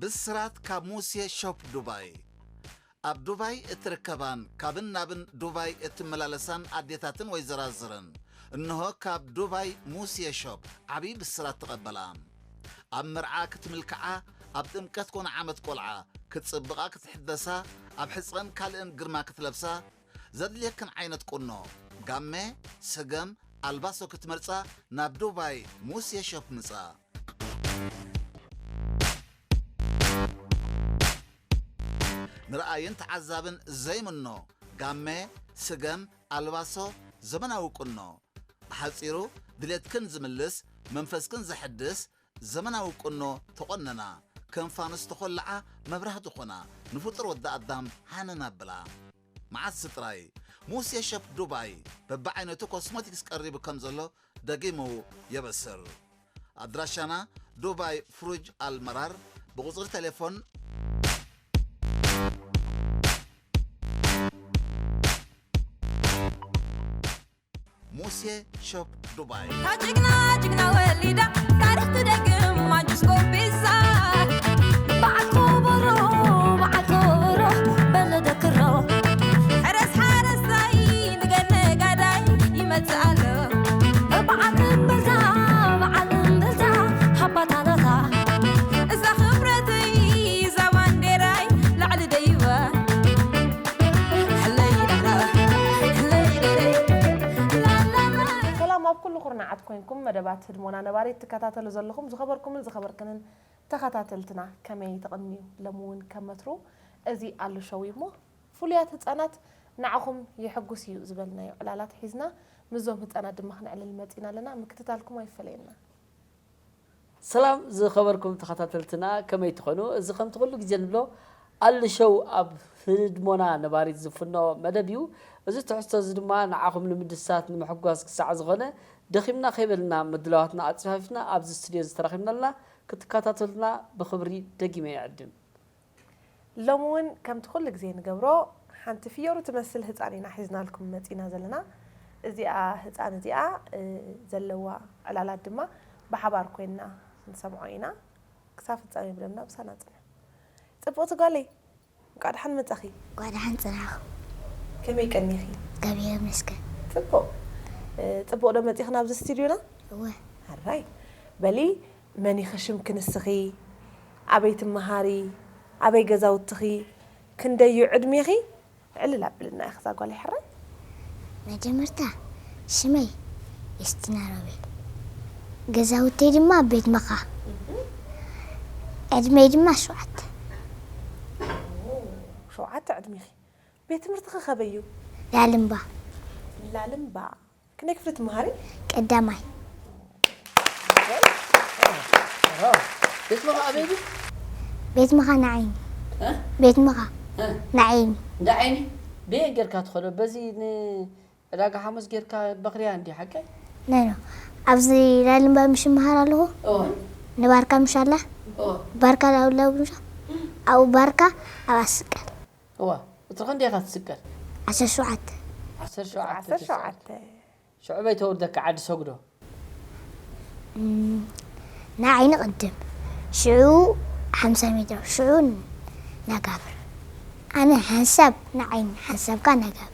ብስራት ካብ ሙሴ ሾፕ ዱባይ። ኣብ ዱባይ እትርከባን ካብን ናብን ዱባይ እትመላለሳን ኣዴታትን ወይዘራዝርን፣ እንሆ ካብ ዱባይ ሙሴ ሾፕ ዓብዪ ብስራት ተቐበላ። ኣብ መርዓ ክትምልክዓ፣ ኣብ ጥምቀት ኮነ ዓመት ቆልዓ ክትጽብቓ ክትሕደሳ፣ ኣብ ሕጸን ካልእን ግርማ ክትለብሳ፣ ዘድልየክን ዓይነት ቁኖ፣ ጋመ፣ ስገም፣ ኣልባሶ ክትመርጻ ናብ ዱባይ ሙሴ ሾፕ ምጻ። ንረኣይን ተዓዛብን ዘይምኖ ጋመ፣ ስገም፣ ኣልባሶ፣ ዘመናዊ ቁኖ። ብሓጺሩ ድሌትክን ዝምልስ፣ መንፈስክን ዘሐድስ ዘመናዊ ቁኖ ተቖነና። ከም ፋኑስ ተኾልዓ መብራህቲ ኾና፣ ንፍጡር ወዲ ኣዳም ሃነን ኣብላ። መዓስ ጥራይ ሙሴ ሸፕ ዱባይ በብዓይነቱ ኮስሞቲክስ ቀሪቡ ከም ዘሎ ደጊሙ የበስር። ኣድራሻና ዱባይ ፍሩጅ ኣልመራር፣ ብቁጽሪ ቴሌፎን ሙሴ ሾፕ ዱባይ። እታ ጅግና ጅግና ወሊዳ ታሪኽ ትደግም ማንጁስ ጎቢዛ። በዓል ከበሮ በዓል ከበሮ በለ ደክሮ። ሕረስ ሓረስታይ ንገድ ነጋዳይ ይመጽእ ኣሎ። በዓል እምብዛ በዓል እምብዛ ሃባታታታ። እዛ ክብረተይ እዛ ባንዴራይ ላዕሊ ደይበ። ሰላም ኣብ ኩሉ ኩርናዓት ኮይንኩም መደባት ህድሞና ነባሪት ትከታተሉ ዘለኹም ዝኸበርኩምን ዝኸበርክንን ተኸታተልትና ከመይ ትቕንዩ? ሎሚ እውን ከም ወትሩ እዚ ኣሉ ሸው እዩ እሞ ፍሉያት ህፃናት ንዓኹም የሐጉስ እዩ ዝበልናዮ ዕላላት ሒዝና ምስዞም ህፃናት ድማ ክነዕልል መፂና ኣለና። ምክትታልኩም ኣይፈለየና። ሰላም ዝኸበርኩም ተኸታተልትና ከመይ ትኾኑ? እዚ ከምቲ ኩሉ ግዜ ንብሎ ኣሉ ሸው ኣብ ህድሞና ነባሪት ዝፍኖ መደብ እዩ። እዚ ትሕዝቶ እዚ ድማ ንዓኹም ንምድሳት ንምሕጓስ ክሳዕ ዝኾነ ደኺምና ከይበልና ምድላዋትና ኣፅፋፊፍና ኣብዚ ስቱድዮ ዝተራኺብና ኣለና። ክትከታተሉና ብኽብሪ ደጊመ ይዕድም። ሎሚ እውን ከምቲ ኩሉ ግዜ ንገብሮ ሓንቲ ፍዮሩ ትመስል ህፃን ኢና ሒዝናልኩም መፂና ዘለና። እዚኣ ህፃን እዚኣ እ፣ ዘለዋ ዕላላት ድማ ብሓባር ኮይንና ክንሰምዖ ኢና። ክሳብ ፍጻሜ ብደምና ምሳና ጽንሑ። ጽብቕቲ ጓለይ፣ እንቋዕ ደሓን መጻኺ። እንቋዕ ደሓን ጽናኹ። ከመይ ቀኒኺ? እግዚኣብሔር ይመስገን። ጽቡቕ። እ፣ ጽቡቕ ዶ መጺኺ ናብዚ ስቱድዮና? እወ። ኣራይ። በሊ፣ መን ኢኺ ሽምኪ ንስኺ? ኣበይ ትመሃሪ? ኣበይ ገዛውትኺ? ክንደዩ ዕድሜኺ? ዕልል ኣብልና ኢኺ እዛ ጓለይ ሕራይ። መጀመርታ ሽመይ ዩስቲና ሮቤል፣ ገዛውተይ ድማ ቤት መኻ፣ ዕድመይ ድማ ሸውዓተ። ሸውዓተ ዕድሜኺ። ቤት ትምህርትኺ ከበይ እዩ? ላልምባ። ላልምባ። ክንደይ ክፍሊ ትመሃሪ? ቀዳማይ። ቤት መኻ ኣበይ ድዩ? ቤት መኻ ንዓይኒ። እ? ቤት መኻ እ? ንዓይኒ። እንዳ ዓይኒ? ብየን ጌርካ ትኸዶ? በዚ ንዕዳጋ ሓሙስ ጌርካ በኽርያ እንዲ ሓቀይ? ኖ፣ ኖ። ኣብዚ ላልምባ ምሽ እመሃር ኣለኹ። ኦ። ንባርካ ምሽ ኣላ? ኦ። ባርካ ላውላው ምሽ። ኣብኡ ባርካ ኣብ ኣስቀል። እዋ፣ ቁጽሪ ክንደይ ኢኻ ትስቀል? ዓሰርተ ሸውዓተ። ዓሰርተ ሸውዓተ ዓሰርተ ሸውዓተ። ሽዑ በይ ተውርደካ ዓዲ ሰጉዶ። እም፣ ንዓይኒ ቅድም። ሽዑ ሓምሳ ሜትሮ። ሽዑ ነጋብር። ኣነ ሓንሳብ ንዓይኒ፣ ሓንሳብካ ነጋብር።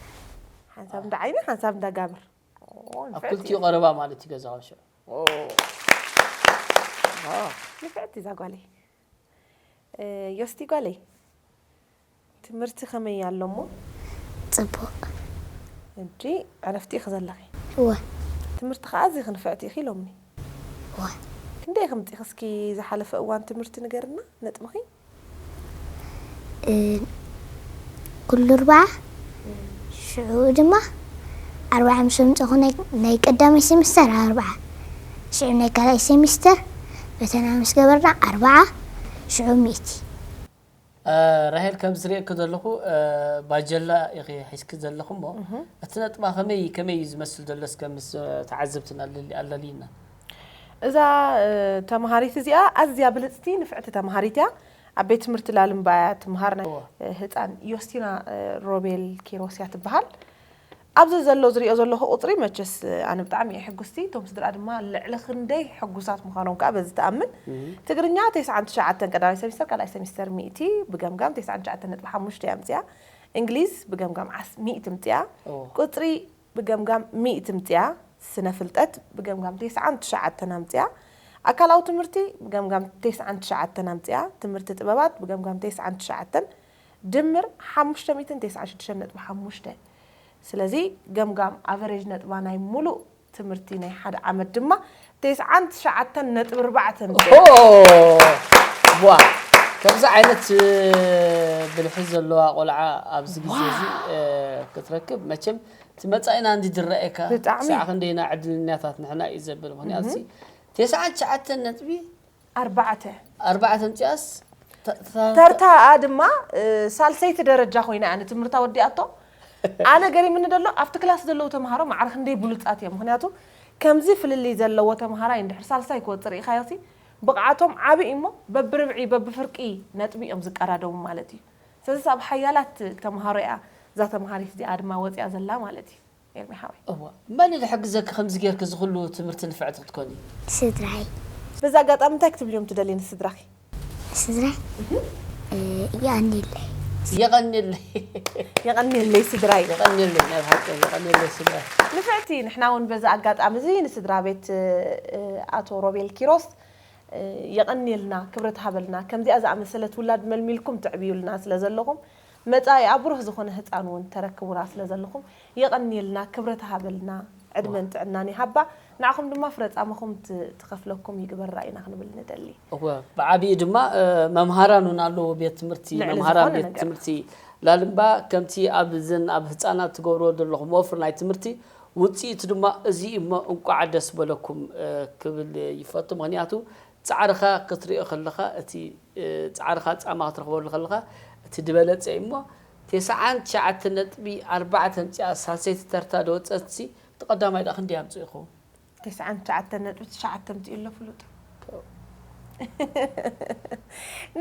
ሓንሳብ እንዳ ዓይኒ፣ ሓንሳብ እንዳ ጋብር። ኦ፣ ኣብ ንፍዕቲ ክልቲኡ እያ። ቀረባ ማለት እዩ ገዛኻ ሽዑ። ኦ። ኦ፣ ንፍዕቲ እዛ ጓለይ። እ፣ ዮስቲ ጓለይ፣ ትምህርቲ ከመይ ኣሎ እሞ? ጽቡቕ። ሕጂ ዕረፍቲ ኢኺ ዘለኺ? እወ። ትምህርቲ ከኣ ኣዚኺ ንፍዕቲ ኢኺ ሎምኒ? እወ። ክንደይ ኢኺ ኣምጺእኺ እስኪ ዝሓለፈ እዋን ትምህርቲ ንገርና ነጥብኺ? እ፣ ኩሉ ኣርብዓ፣ ሽዑ ድማ ኣርብዓ ምስ ኣምጻኹ ናይ፣ ናይ ቀዳማይ ሴሚስተር ኣርብዓ፣ ሽዑ ናይ ካልኣይ ሴሚስተር ፈተና ምስ ገበርና ኣርብዓ፣ ሽዑ ሚእቲ። እ፣ ራሄል፣ ከም ዝርእየኪ ዘለኹ፣ እ፣ ባጀላ ኢኺ ሒዝኪ ዘለኹ እሞ፣ እህ። እቲ ነጥባ ከመይ፣ ከመይ እዩ ዝመስል ዘሎ እስከ ምስ ተዓዘብትና ኣለሊ-፣ ኣለልይና። እዛ፣ እ፣ ተምሃሪት እዚኣ ኣዝያ ብልጽቲ ንፍዕቲ ተምሃሪት እያ። ኣብ ቤት ትምህርቲ ላልምባ እያ ትምሃር። ናይ፣ እዋ። እ፣ ህጻን ዮስቲና፣ እ፣ ሮቤል ኪሮስ እያ ትበሃል። ኣብዚ ዘሎ ዝሪኦ ዘለኹ ቁፅሪ መቸስ ኣነ ብጣዕሚ እየ ሕጉስቲ፣ እቶም ስድራ ድማ ልዕሊ ክንደይ ሕጉሳት ምዃኖም ከዓ በዚ ትኣምን። ትግርኛ ተስዓን ትሽዓተን ቀዳማይ ሰሚስተር፣ ካልኣይ ሰሚስተር ሚእቲ ብገምጋም ተስዓን ትሽዓተን ነጥቢ ሓሙሽተ እያ ኣምፅያ። እንግሊዝ ብገምጋም ዓስ- ሚእቲ ምፅያ። ቁፅሪ ብገምጋም ሚእቲ ምፅያ። ስነ ፍልጠት ብገምጋም ተስዓን ትሽዓተን ኣምፅያ። ኣካላዊ ትምህርቲ ብገምጋም ተስዓን ትሽዓተን ኣምፅያ። ትምህርቲ ጥበባት ብገምጋም ተስዓን ትሽዓተን ድምር ሓሙሽተ ሚእትን ተስዓን ሽዱሽተን ነጥቢ ሓሙሽተ። ስለዚ ገምጋም ኣቨሬጅ ነጥባ ናይ ሙሉእ ትምህርቲ ናይ ሓደ ዓመት ድማ ተስዓን ትሽዓተን ነጥቢ ኣርባዕተ ምፅያ። ዋ፣ ከምዚ ዓይነት ብልሒ ዘለዋ ቆልዓ ኣብዚ ግዜ እዚ ክትረክብ መቸም እቲ መፃኢና እንዲ ዝረኣየካ። ሳዕ ክንደይና ዕድልኛታት ንሕና እዩ ዘብል። ምክንያቱ ተስዓን ትሽዓተን ነጥቢ ኣርባዕተ ኣርባዕተ ምፅያስ ተርታኣ ድማ ሳልሰይቲ ደረጃ ኮይና እያ ንትምህርታ ወዲኣቶ። ኣነ ገሪምኒ ዘሎ ኣብቲ ክላስ ዘለዉ ተምሃሮ ማዕረ ክንደይ ብሉፃት እዮም። ምክንያቱ ከምዚ ፍልልይ ዘለዎ ተምሃራይ እንድሕር ሳልሳይ ክወፅእ ርኢኻዮ ሲ ብቕዓቶም ዓብይ እሞ በብርብዒ በብፍርቂ ነጥቢ እዮም ዝቀዳደሙ ማለት እዩ። ስለዚ ኣብ ሓያላት ተምሃሮ እያ እዛ ተምሃሪት እዚኣ ድማ ወፂኣ ዘላ ማለት እዩ። ኤርሚ ሓወይ። እዋ መን እዩ ዝሕግዘኪ ከምዚ ጌርኪ እዚ ኩሉ ትምህርቲ ንፍዕቲ ክትኮኒ? ስድራይ። በዚ ኣጋጣሚ እንታይ ክትብልዮም ትደልዪ ንስድራኺ? ስድራይ የቐንየለይ። የቐንየለይ። የቐንየለይ ስድራይ። የቐንየለይ ናይ ብሓቂ የቐንየለይ ስድራይ። ንፍዕቲ ንሕና እውን በዚ ኣጋጣሚ እዚ ንስድራ ቤት ኣቶ ሮቤል ኪሮስ የቐንየልና ክብረት ሃበልና ከምዚኣ ዝኣመሰለት ውላድ መልሚልኩም ተዕብዩልና ስለ ዘለኹም መጻኢ ኣብ ብሩህ ዝኾነ ህጻን እውን ተረክቡና ስለ ዘለኹም የቐንየልና ክብረት ሃበልና ዕድመን ጥዕናን ይሃባ ንዓኹም ድማ ፍረ ጻማኹም ትኸፍለኩም ይግበራ ኢና ክንብል ንደሊ። እወ ብዓቢኡ ድማ መምሃራን እውን ኣለዉ ቤት ትምህርቲ መምሃራን ቤት ትምህርቲ ላልምባ ከምቲ ኣብ ዝን ኣብ ህጻናት ትገብርዎ ዘለኹም ወፍሪ ናይ ትምህርቲ ውጽኢቱ ድማ እዚ እሞ እንቋዕ ደስ በለኩም ክብል ይፈቱ። ምኽንያቱ ጻዕርኻ ክትሪኦ ከለኻ እቲ ጻዕርኻ ጻማ ክትረኽበሉ ከለኻ እቲ ዝበለጸ እዩ እሞ ተስዓን ትሽዓተ ነጥቢ ኣርባዕተ ኣምጺኣ ሳልሰይቲ ተርታ ዝወጸትሲ እቲ ቀዳማይ ደኣ ክንደይ ኣምጺኡ ይኸውን? ተስዓን ትሽዓተን ነጥቢ ትሽዓተ ኣምጺኡ ኣሎ ፍሉጥ።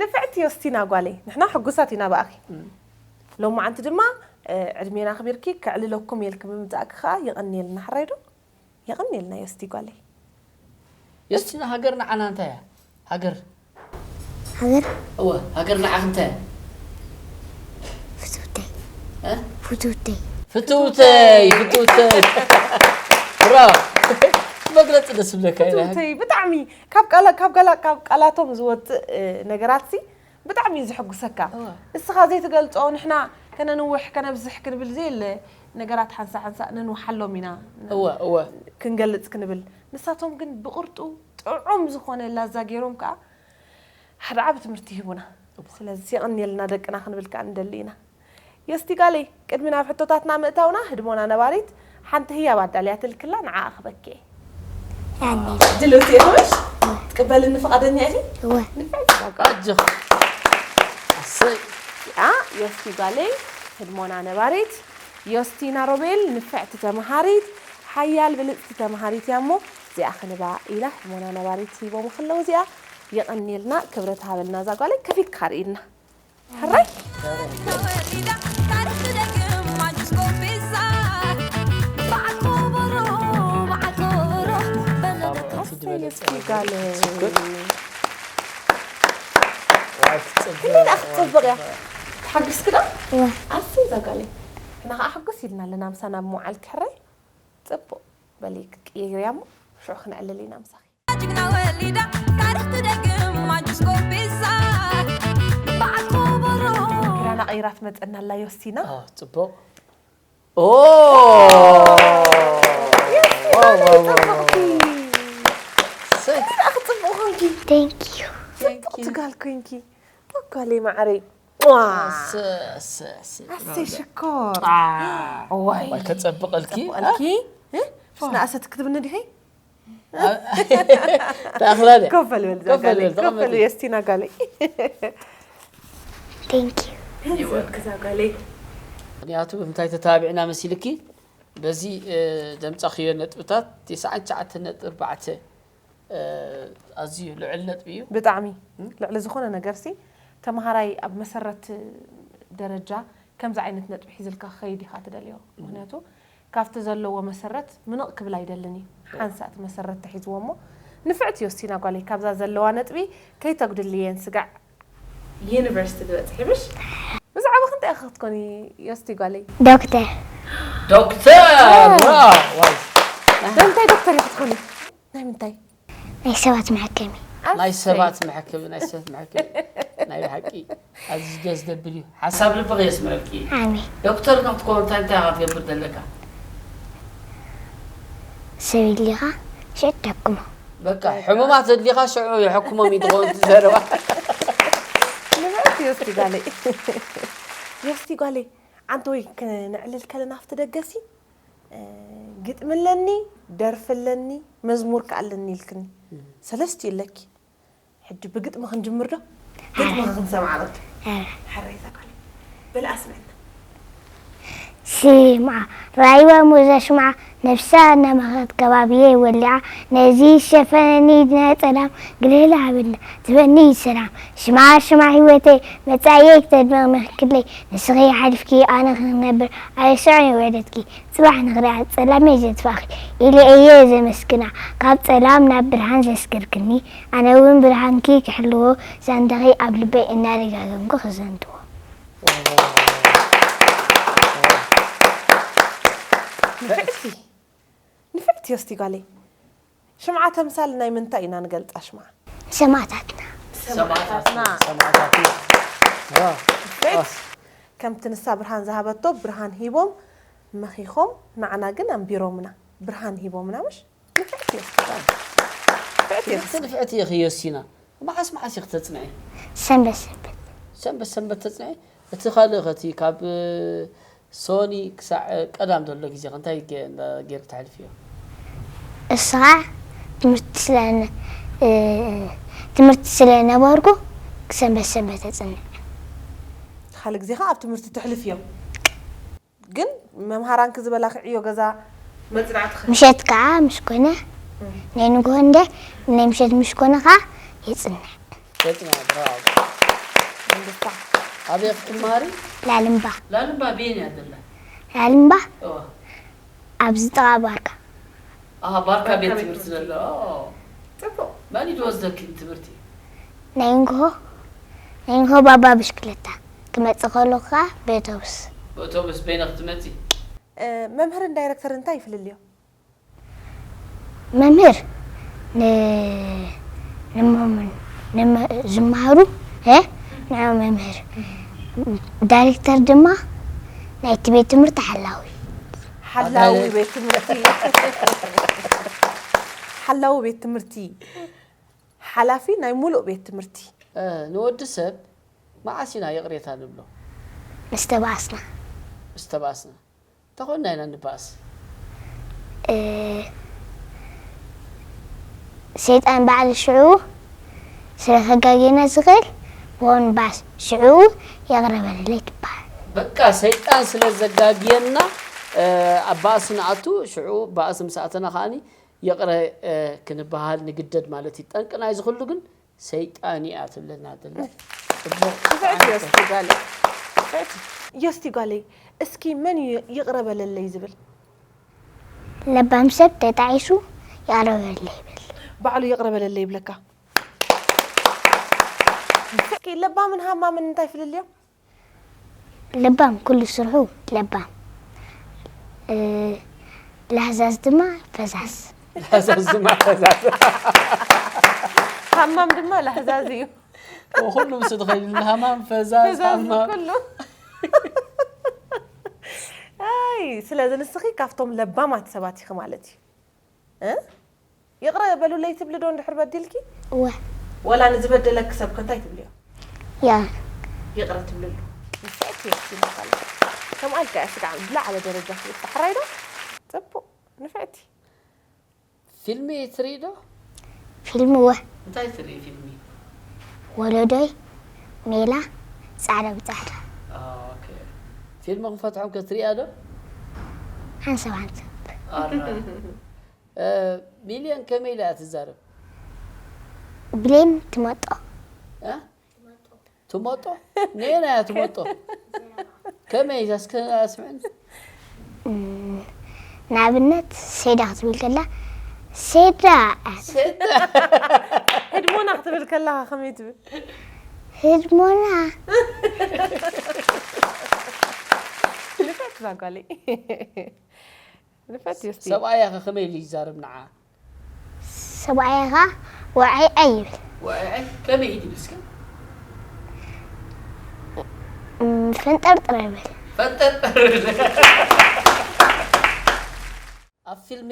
ንፍዕቲ ዮስቲና ጓለይ ንሕና ሕጉሳት ኢና ብኣኺ። ሎማዓንቲ ድማ ዕድሜና ኣኽቢርኪ ከዕልለኩም ኢልኪ ብምምጻእኪ ከኣ የቐንየልና ሕራይ ዶ? የቐንየልና ዮስቲ ጓለይ። ዮስቲና ሃገር ንዓና እንታይ እያ? ሃገር ሃገር እወ ሃገር ንዓኺ እንታይ እያ? ፍትውተይ እ? ፍትውተይ ፍትውተይ ፍትውተይ ብራቮ መግለፂ ደስ ዝብለካ እዩ። ፍትውተይ ብጣዕሚ ካብ ቃላ ካብ ጋላ ካብ ቃላቶም ዝወፅእ ነገራት ሲ ብጣዕሚ እዩ ዝሕጉሰካ። እስኻ ዘይትገልጾ ንሕና ከነንውሕ ከነብዝሕ ክንብል ዘየለ ነገራት ሓንሳእ ሓንሳእ ነንውሓሎም ኢና እወ እወ ክንገልጽ ክንብል። ንሳቶም ግን ብቕርጡ ጥዑም ዝኾነ ላዛ ገይሮም ከኣ ሓደ ዓቢ ትምህርቲ ይህቡና። ስለዚ የቐንየልና ደቅና ክንብል ከኣ ንደሊ ኢና። ዮስቲ ጋለይ፣ ቅድሚ ናብ ሕቶታትና ምእታውና ህድሞና ነባሪት ሓንቲ ህያብ ኣዳልያትልክላ ንዓኣ ክበኪ እየ። ድልውቲ ኢኺ ምሽ? ትቅበልኒ ፍቓደኛ ኢኺ? እወ። ኣጆኺ። ኣሰይ። እዚኣ ዮስቲ ጓለይ ህድሞና ነባሪት ዮስቲና ሮቤል ንፍዕቲ ተምሃሪት ሓያል ብልፅቲ ተምሃሪት እያ እሞ እዚኣ ክንባ ኢላ ህድሞና ነባሪት ሂቦም ከለዉ እዚኣ የቐንየልና ክብረት ሃበልና እዛ ጓለይ ከፊትካ ርኢልና። ሕራይ ክንደይ ደኣ ክትፅብቕ እያ ተሓግስኪ ዶ ኣሰይ እዛ ጓለይ ንዓ ከዓ ሕጉስ ኢልና ኣለና ምሳና ምውዓልኪ ሕራይ ፅቡቕ በሊ ክትቅይርያ እሞ ሽዑ ክነዕልል ኢና ምሳኺ ጅግና ወሊዳ ታሪኽ ትደግም ማንጁስ ጎቢዛ በዓል ኮቦሮ። ክዳና ቀይራ ትመፀና ኣላ ዮስቲና። ኣዎ፣ ፅቡቕ። ኦ! ሰይ። እንዴት ኣኽፅብቑ ኮንኪ? Thank you። ፅቡቕ ትጋል ኮንኪ። ጓጓሌ ማዕረይ። ኣሰይ ሽኮር። ዋይ። ከፀብቐልኪ። ጸብቐልኪ። እ? ስናእሰት ክትብኒ ዲኺ? ተኣኽላለ ኮፍ በል በል እዛ ኮፍ በል ጋለይ፣ በል፣ ኮፍ በል ተቐመጢ። የስቲና ጋለይ። Thank you። እዛ ጋለይ። ምክንያቱ ብምንታይ ተታቢዕና መሲልኪ በዚ እ፣ ዘምጻኽዮ ነጥብታት ተስዓን ትሽዓተን ነጥቢ ኣርባዕተ እ፣ ኣዝዩ ልዑል ነጥቢ እዩ። ብጣዕሚ ልዕሊ ዝኾነ ነገር ሲ ተምሃራይ ኣብ መሰረት ደረጃ ከምዚ ዓይነት ነጥቢ ሒዝልካ ክኸይድ ኢኻ ትደልዮ። ምክንያቱ ካብቲ ዘለዎ መሰረት ምንቕ ክብል ኣይደልን እዩ። ሓንሳእ እቲ መሰረት ተሒዝዎ እሞ፣ ንፍዕቲ ዮስቲና ጓለይ፣ ካብዛ ዘለዋ ነጥቢ ከይተጉድልየን ስጋዕ። ዩኒቨርሲቲ ትበጽሒ ምሽ? ብዛዕባ ክንታይ ኢኻ ክትኮኒ ዮስቲ ጓለይ? ዶክተር ዶክተር ዋው ዋው ናይ ምንታይ ዶክተር ኢኻ ክትኮኒ? ናይ ምንታይ? ናይ ሰባት መሐከሚ። ናይ ሰባት መሐከሚ ናይ ሰባት መሐከሚ ናይ ብሓቂ ኣዝዩ ደስ ዘብል እዩ። ሓሳብ ልብኺ የስምዐልኪ። ኣሜን። ዶክተር ንክትከውን እንታይ እንታይ ኢኻ ትገብር ዘለካ? ሰብ ኢሊኻ ሽዑ ተሕክሞ። በቃ ሕሙማት ኣድሊኻ ሽዑ የሐክሞም እዩ ትኸውን ትዘረባ። ንብዕቲ ዮስቲ ጓለይ ዮስቲ ጓለይ ኣንቲ ወይ ክነዕልል ከለና ኣብቲ ደገሲ ግጥሚ ኣለኒ ደርፊ ኣለኒ መዝሙር ከኣ ኣለኒ ኢልክኒ ሰለስቲኡ ኣለኪ ሕጂ ብግጥሚ ክንጅምር ዶ ግጥሚ ክንሰምዓ ቐድም ሓረይ እዛ ጓለይ በል ኣስምዕና ስምዓ ራይዋ ሙዛ ሽምዓ ነብሳ እናመኸት ከባብየ ወሊዓ ነዚ ዝሸፈነኒ ናይ ጸላም ግልህል ሃበልና ትበኒ ሰላም ሽምዓ ሽምዓ ህይወተይ መጻኢየይ ክተድምቕ ምኽክለይ ንስኺ ሓሊፍኪ ኣነ ክነብር ኣይስዕን ውዕደትኪ ጽባሕ ንኽርኣ ጸላመይ ዘጥፋእኺ ኢለ እየ ዘመስግና ካብ ጸላም ናብ ብርሃን ዘስገርክኒ ኣነ እውን ብርሃንኪ ክሕልዎ ዛንታኺ ኣብ ልበይ እናደጋገምኩ ክዘንትዎ። ንፍዕቲ ንፍዕቲ ዮስቲ ጓለይ ሽምዓ ተምሳል ናይ ምንታይ ኢና ንገልጻ ሽምዓ ሰማእታትና ሰማእታትና ሰማእታትና ሰማእታትና ንፍዕቲ ከምቲ ንሳ ብርሃን ዝሃበቶ ብርሃን ሂቦም መኺኾም ንዓና ግን ኣንቢሮምና ብርሃን ሂቦምና ምሽ ንፍዕቲ ዮስቲ ጓለይ ንፍዕቲ ዮስቲ ንፍዕቲ ኢኺ ዮሲና። መዓስ መዓስ ኢኺ ተጽንዒ? ሰንበት ሰንበት ሰንበት ሰንበት ተጽንዒ? እቲ ካልእ ኸ እቲ ካብ ሶኒ ክሳዕ ቀዳም ዘሎ ግዜ ኸ እንታይ ገ- እንዳ- ጌርኪ ተሕልፍዮ? እሱ ኸዓ ትምህርቲ ስለ ትምህርቲ ስለ ነበርኩ ሰንበት ሰንበት እጽንዕ። ካልእ ግዜ ኸዓ ኣብ ትምህርቲ ተሕልፍዮ ግን መምሃራንኪ ዝበላኺ ዕዮ ገዛ መጽናዕቲ ኸ ምሸት ከዓ ምስ ኮነ ናይ ንግሆ እንደ ናይ ምሸት ምስ ኮነ ከዓ የጽንዕ። ተጽንዒ ብራቮ። መንግስታ ኣበይ ክትመሃሪ? ላልምባ ላልምባ ቤን እያ ዘላ። ላልምባ እዋ ኣብዚ ጥቓ ባርካ ኣሃ ባርካ ቤት ባርካ ቤት ትምህርቲ ትምህርቲ። ዘሎ። ጽቡቕ መን እዩ ዝወስደኪ ትምህርቲ? ናይ ንግሆ ናይ ንግሆ ባባ ብሽክለታ ክመጽእ ከሎ ከዓ ብኣውቶቡስ ብኣውቶቡስ በይነ ክትመጺ? መምህርን ዳይረክተርን እንታይ ይፍልልዮ? መምህር ን ንመምን ንመ ዝመሃሩ እ ንዕኦም መምህር ዳይሬክተር ድማ ናይቲ ቤት ትምህርቲ ሓላዊ ሓላዊ ቤት ትምህርቲ ሓላዊ ቤት ትምህርቲ ሓላፊ ናይ ሙሉእ ቤት ትምህርቲ ንወዲ ሰብ መዓስ ኢና ይቕሬታ ንብሎ? ምስ ተባእስና ምስ ተባእስና። ተኾንና ኢና ንባእስ። ሰይጣን ባዕሉ ሽዑ ስለ ከጋግየና ዝኽእል ብወንባስ ሽዑ ይቕረ በለለይ ትበሃል። በቃ ሰይጣን ስለ ዘጋግየና ኣብ ባእሲ ንኣቱ ሽዑ ባእሲ ምስ ኣተና ከዓኒ ይቕረ ክንበሃል ንግደድ ማለት እዩ። ጠንቂ ናይዚ ኩሉ ግን ሰይጣን እያ ትብለና ዘላ። ንፍዕቲ ዮስቲ ጓለይ ንፍዕቲ ዮስቲ ጓለይ እስኪ መን እዩ ይቕረ በለለይ ዝብል? ለባም ሰብ ተጣዒሱ ይቕረ በለለይ ይብል። ባዕሉ ይቕረ በለለይ ይብለካ። እስኪ ለባምን ሃማምን እንታይ ፍልልዮም? ለባም ኩሉ ስርሑ ለባም ላህዛዝ ድማ ፈዛዝ። ላህዛዝ ድማ ፈዛዝ። ሃማም ድማ ላህዛዝ እዩ። ኩሉ ምስ ትኸይድ ሃማም ፈዛዝ ፈዛዝ ሃማም። ኩሉ። ኣይ ስለዚ ንስኺ ካብቶም ለባማት ሰባት ኢኺ ማለት እዩ። እ? ይቕረ በሉለይ ትብሊ ዶ እንድሕር በዲልኪ? እወ ወላ ንዝበደለኪ ሰብ ከ እንታይ ትብልዮ? ያ ይቕረ ትብልሉ። ንስዕቲ የስቲ ይበሃል። ከምኣ ኢልካ እያ ስጋዕ ብላዕለ ደረጃ ክብጽሕ ሕራይ ዶ? ጽቡቕ ንፍዕቲ። ፊልሚ ትርኢ ዶ? ፊልሚ እወ እንታይ ትርኢ ፊልሚ? ወለዶይ ሜላ ጻዕዳ ብጻዕዳ ኦኬ። ፊልሚ ክንፈትሖም ከ ትሪኣ ዶ? ሓንሳብ ሓንሳብ ኣረ። ሚልዮን ከመይ ኢላ እያ ትዛረብ? ብሌን ትመጦ እ? ትመጦ? ነየና እያ ትመጦ? ከመይ ኢላ እስከ ኣስምዕኒ? እም፣ ንኣብነት ሴዳ ክትብል ከላ ሴዳ ህድሞና ክትብል ከለኻ ከመይ ትብል? ህድሞና ንፈት ዛጓለይ ንፈት ዮስቲ ሰብኣያ ከ ከመይ ኢሉ ይዛረብ ንዓ? ሰብኣያኻ ወዓይ ኣይብል ወዐዐ ከመይ ኢሉ እስከ እም፣ ፈንጠርጥር ይብል ፈንጠርጠር ኣብ ፊልሚ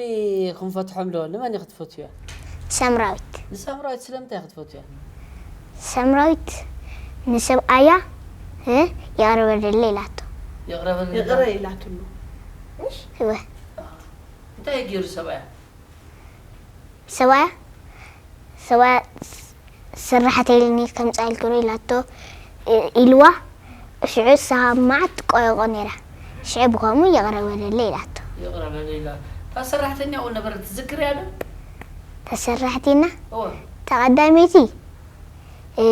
ክንፈትሖም ዶ ንመን ኢኺ ትፈትውያ? ሰምራዊት ንሳምራዊት ስለምንታይ ኢኺ ትፈትውያ? ሰምራዊት ንሰብኣያ እ፣ የቕርበለይ ኢላቶ ይቕረበልና ይቕረ ኢላትሉ እወ እንታይ ገይሩ ሰብኣያ? ሰብኣያ ሰብኣያ ሰራሕተይኒ ከምፃ ኢልክሮ ኢላቶ እ፣ ኢልዋ ሽዑ ንሳ መዓት ቆየቆ ነይራ ሽዑ ብኸምኡ ይቕረ በለለይ ኢላቶ ይቕረበለይ ኢላ እታ ሰራሕተኛ እውን ነበረት ትዝክርያ ዶ? ተሰራሕቲና እወ ተቐዳመይቲ እ፣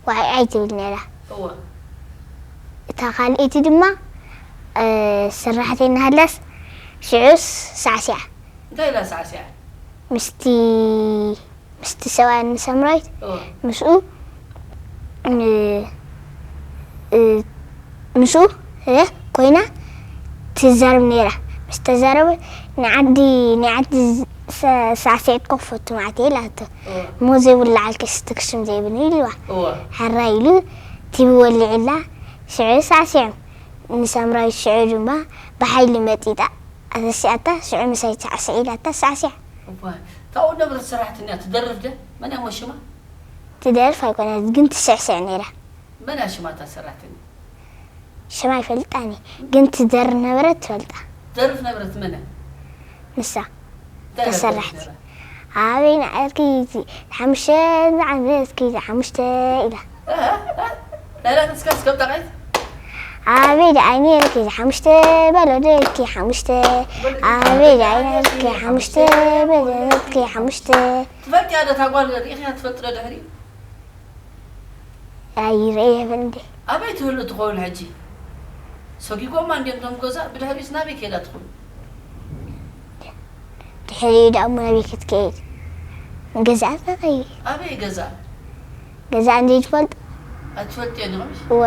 ዋዕዓይ ትብል ነይራ እወ እታ ካልኣይቲ ድማ እ፣ ሰራሕተይና ሃላስ ሽዑስ ሳዕሲዓ እንታይ ኢላ ሳዕሲዓ? ምስቲ ምስቲ ሰብኣይ ንሰምራዊት እወ ምስኡ ን- እ- ምስኡ እ ኮይና ትዛረብ ነይራ ምስ ተዛረበ ንዓዲ ንዓዲ ሳዕስዒት ኮፈቱ ማዕተ ኢላቶ እወ እሞ ዘይብሉ ዓልከ ስትክስም ዘይብሉ ኢልዋ እወ ሕራ ኢሉ ቲቪ ወሊዕላ ሽዑ ሳዕሲዖም ንሳምራዊት ሽዑ ድማ ብሓይሊ መጢጣ ኣተሲኣታ ሽዑ ምሳይ ሳዕስዒ ኢላታ ሳዕሲዓ እዋይ ታው ነብረት ሰራሕተኛ ትደርፍ ደ መን እያ ሽማ ትደርፍ ኣይኮነት ግን ትስዕስዕ ነይራ መን እያ ሽማ እታ ሰራሕተኛ ሽማ ኣይፈልጣኒ ግን ትደርፍ ነበረት ትፈልጣ ትደርፍ ነበረት መን እያ ንሳ እንታይ ነበረት ተሰራሕቲ ነብራ? ኣበይ ንዓርኪ ሓሙሽተ ዝዓመትኪ ሓሙሽተ ኢላ እ? እ? ናይ ላዕሊ እስከ እስከ ብጣቃይት ኣበይ ደኣይ ነርኪ ሓሙሽተ በሎ ደርኪ ሓሙሽተ ኣበይ ደኣይ ነርኪ ሓሙሽተ በሎ ደርኪ ሓሙሽተ ትፈልጥያ ዶ እታ ጓል ርኢኽያ ትፈልጢ ዶ ድሕሪ ኣይረየ እንዴ ኣበይ ትህሉ ትኸውን ሕጂ ሰጊጎማ እንዲም ቶም ገዛ ብድሕሪስ ናበይ ከይዳ ትኸውን ድሕሪ ደኣ እሞ ናበይ ክትከይድ ገዛ ተኸይ ኣበይ ገዛ ገዛ እንዴ ትፈልጥ ኣትፈልጥዮ ዲኹምሽ እወ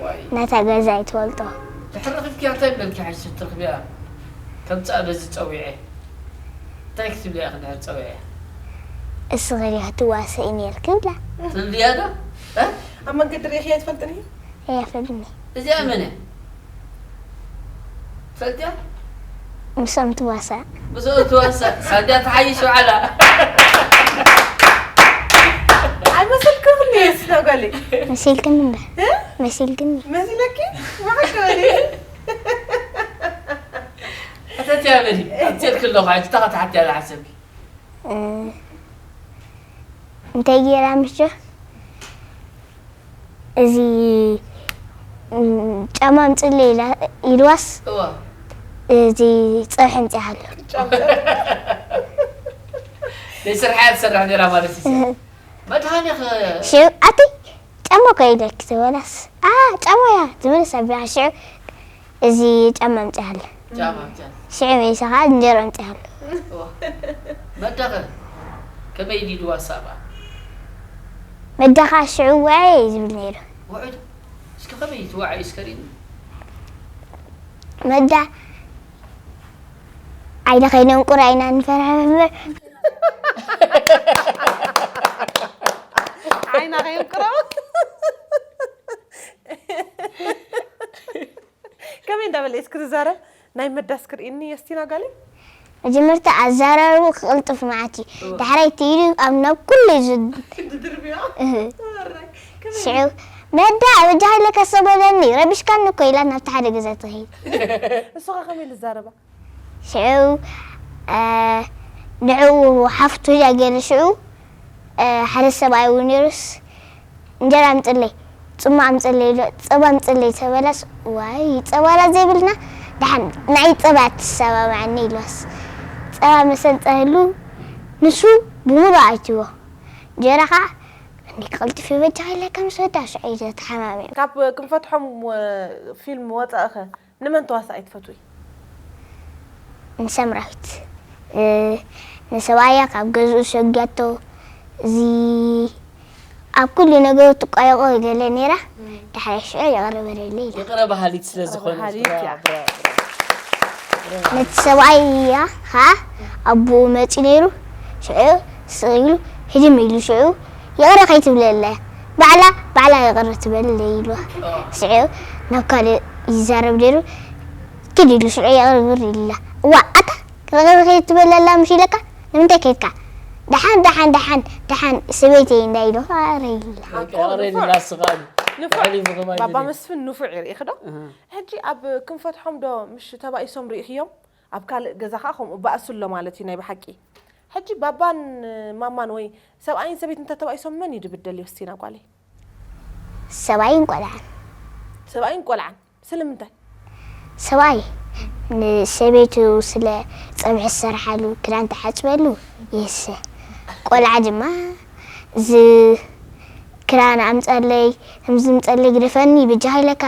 ዋይ ናታ ገዛ ይትፈልጦ ድሕሪ ረኺብኪያ እንታይ በልኪ ሓጂ ትርኽብያ ከምፃእ በዚ ፀዊዐ እንታይ ክትብልያ ኢኺ ድሕሪ ፀዊዐ እስኺ ዲኺ ትዋሰኢ ነርኪ ብላ ትብልያ ዶ እ? ኣብ መንገዲ ርኢኽያ ትፈልጥኒ እያ ፈልኒ እዚኣ መን እያ ትፈልጥያ ምስኦም ትዋሳ ብዝኦ ትዋሳ ሳንድያ ትሓይሽ ውዓላ ኣይመሰልክኽኒ ስለ ጓለይ መሲልክኒ እምበር መሲልክኒ መሲለኪ መዓከበኒ ኣተትያ በሊ ኣብትልክ ኣለኹ ሕጂ ተኸተሓትያ ዝሓሰብኪ እ፣ እንታይ ገይራ ምሽ እዚ እ፣ ጫማ ኣምፅለይ ኢላ ኢልዋስ እዋ እዚ ፀብሒ ኣምፅኣሉ ናይ ስርሓ እያ ትሰርሕ ነራ ማለት እዩ መድሃኒ ኸ ሽዑ ኣቲ ጫማ እኮ ኢለኪ ዝበላስ አ ጫማ እያ ዝበለስ ኣቢያ ሽዑ እዚ ጫማ ኣምፅኣሉ ጫማ ብቻ ሽዑ መይሳ ከዓ እንጀራ ኣምፅኣሉ እዋ መዳኸ ከመይ ኢሉ ዋሳባ መዳኻ ሽዑ ውዐ እዩ ዝብል ነይሩ ውዕድ እስኪ ከመይ ትዋዓይ እስከሪኒ መዳ ዓይነ ከይነንቁር ኣይና ንፈርሐ ዓይና ከይንቅሮ ከመይ እንዳበለ እስኪ ትዛረብ ናይ መዳስ ክርእኒ የስቲና ጋሊ መጀመርታ ኣዘራርቡ ክቕልጥፍ መዓት እዩ ዳሕራይ ትኢሉ ኣብ ናብ ኩሉ እዩ ዝድ ድድርብያ እህ። ሽዑ መዳ በጃ ሃይለ ከሰበለኒ ረቢሽካኒ እኮ ኢላ ናብቲ ሓደ ገዛ ትኸይድ እሱኻ ከመይ ልዛረባ ሽዑ እ፣ ንዕኡ ሓፍቱ እያ ገይሩ ሽዑ እ፣ ሓደ ሰብኣይ እውን ነይሩስ እንጀራ ኣምፅለይ ፅማ ኣምፅለይ ኢሎ ፀባ ኣምፅለይ ተበላስ ዋይ ፀባላ ዘይብልና ደሓን ናይ ፀባ ትሰማማዕኒ ኢልዋስ ፀባ መሰንፀህሉ ንሱ ብምሉ ኣይትዎ እንጀራ ከዓ እንዲ ክቕልጥፍ ይበጃ ኢለ ከም ዝወዳ ሽዑ እዩ ተሓማሚዑ ካብ ክንፈትሖም ፊልም ወፃእኸ ንመን ተዋሳኣይ ትፈትዊ ንሰምራዊት፣ እ፣ ንሰብኣያ ካብ ገዝኡ ሰጊያቶ፣ እዚ ኣብ ኩሉ ነገሩ ትቋየቆ ገለ ነይራ። ዳሕራይ ሽዑ ይቕረ በለለይ ኢላ። ይቕረ በሃሊት ስለ ዝኾነት። በሃሊት እያ። ብራቮ፣ ብራቮ። ነቲ ሰብኣያ ኸዓ ኣቦኡ መፂኡ ነይሩ። ሽዑ ስቕ ኢሉ ህድም ኢሉ። ሽዑ ይቕረ ከይትብለላ እያ፣ ባዕላ ባዕላ ይቕረ ትበለለይ ኢልዋ። ሽዑ ናብ ካልእ ይዛረብ ነይሩ። ኪድ ኢሉ ሽዑ ይቕረ ግብር ኢላ። እዋ ኣታ ይቕረ ከይትብለላ ምሽ ኢለካ ንምንታይ ከይድካ? ደሓን ደሓን ደሓን ደሓን ሰበይተይ እንዳ ኢሉ ይቕረ ኢላ። በቃ ይቕረ ኢላ ስቓ። ንፉዕ። ሕሊፉ ከማይ ባባ ድልዩ። መስፍን ንፉዕ ይርኢ ዶ? እህ። ሕጂ ኣብ ክንፈትሖም ዶ ምሽ ተባኢሶም ርኢኽዮም? ኣብ ካልእ ገዛ ኸዓ ከምኡ ባእሱ ኣሎ ማለት እዩ ናይ ብሓቂ። ሕጂ ባባን ማማን ወይ ሰብኣይን ሰበይትን እንተተባኢሶም መን እዩ ድብደል ዮስቲና ጓለይ? ሰብኣይን ቆልዓን። ሰብኣይን ቆልዓን። ስለምንታይ? ሰብኣይ ንሰበይቱ ስለ ጸብሒ ዝሰርሓሉ ክዳን ትሓጽበሉ ይህሰ። ቆልዓ ድማ እዚ ክዳን ኣምጸለይ፣ ከምዚ ምጸለይ ግደፈኒ፣ በጃኻ ኢለካ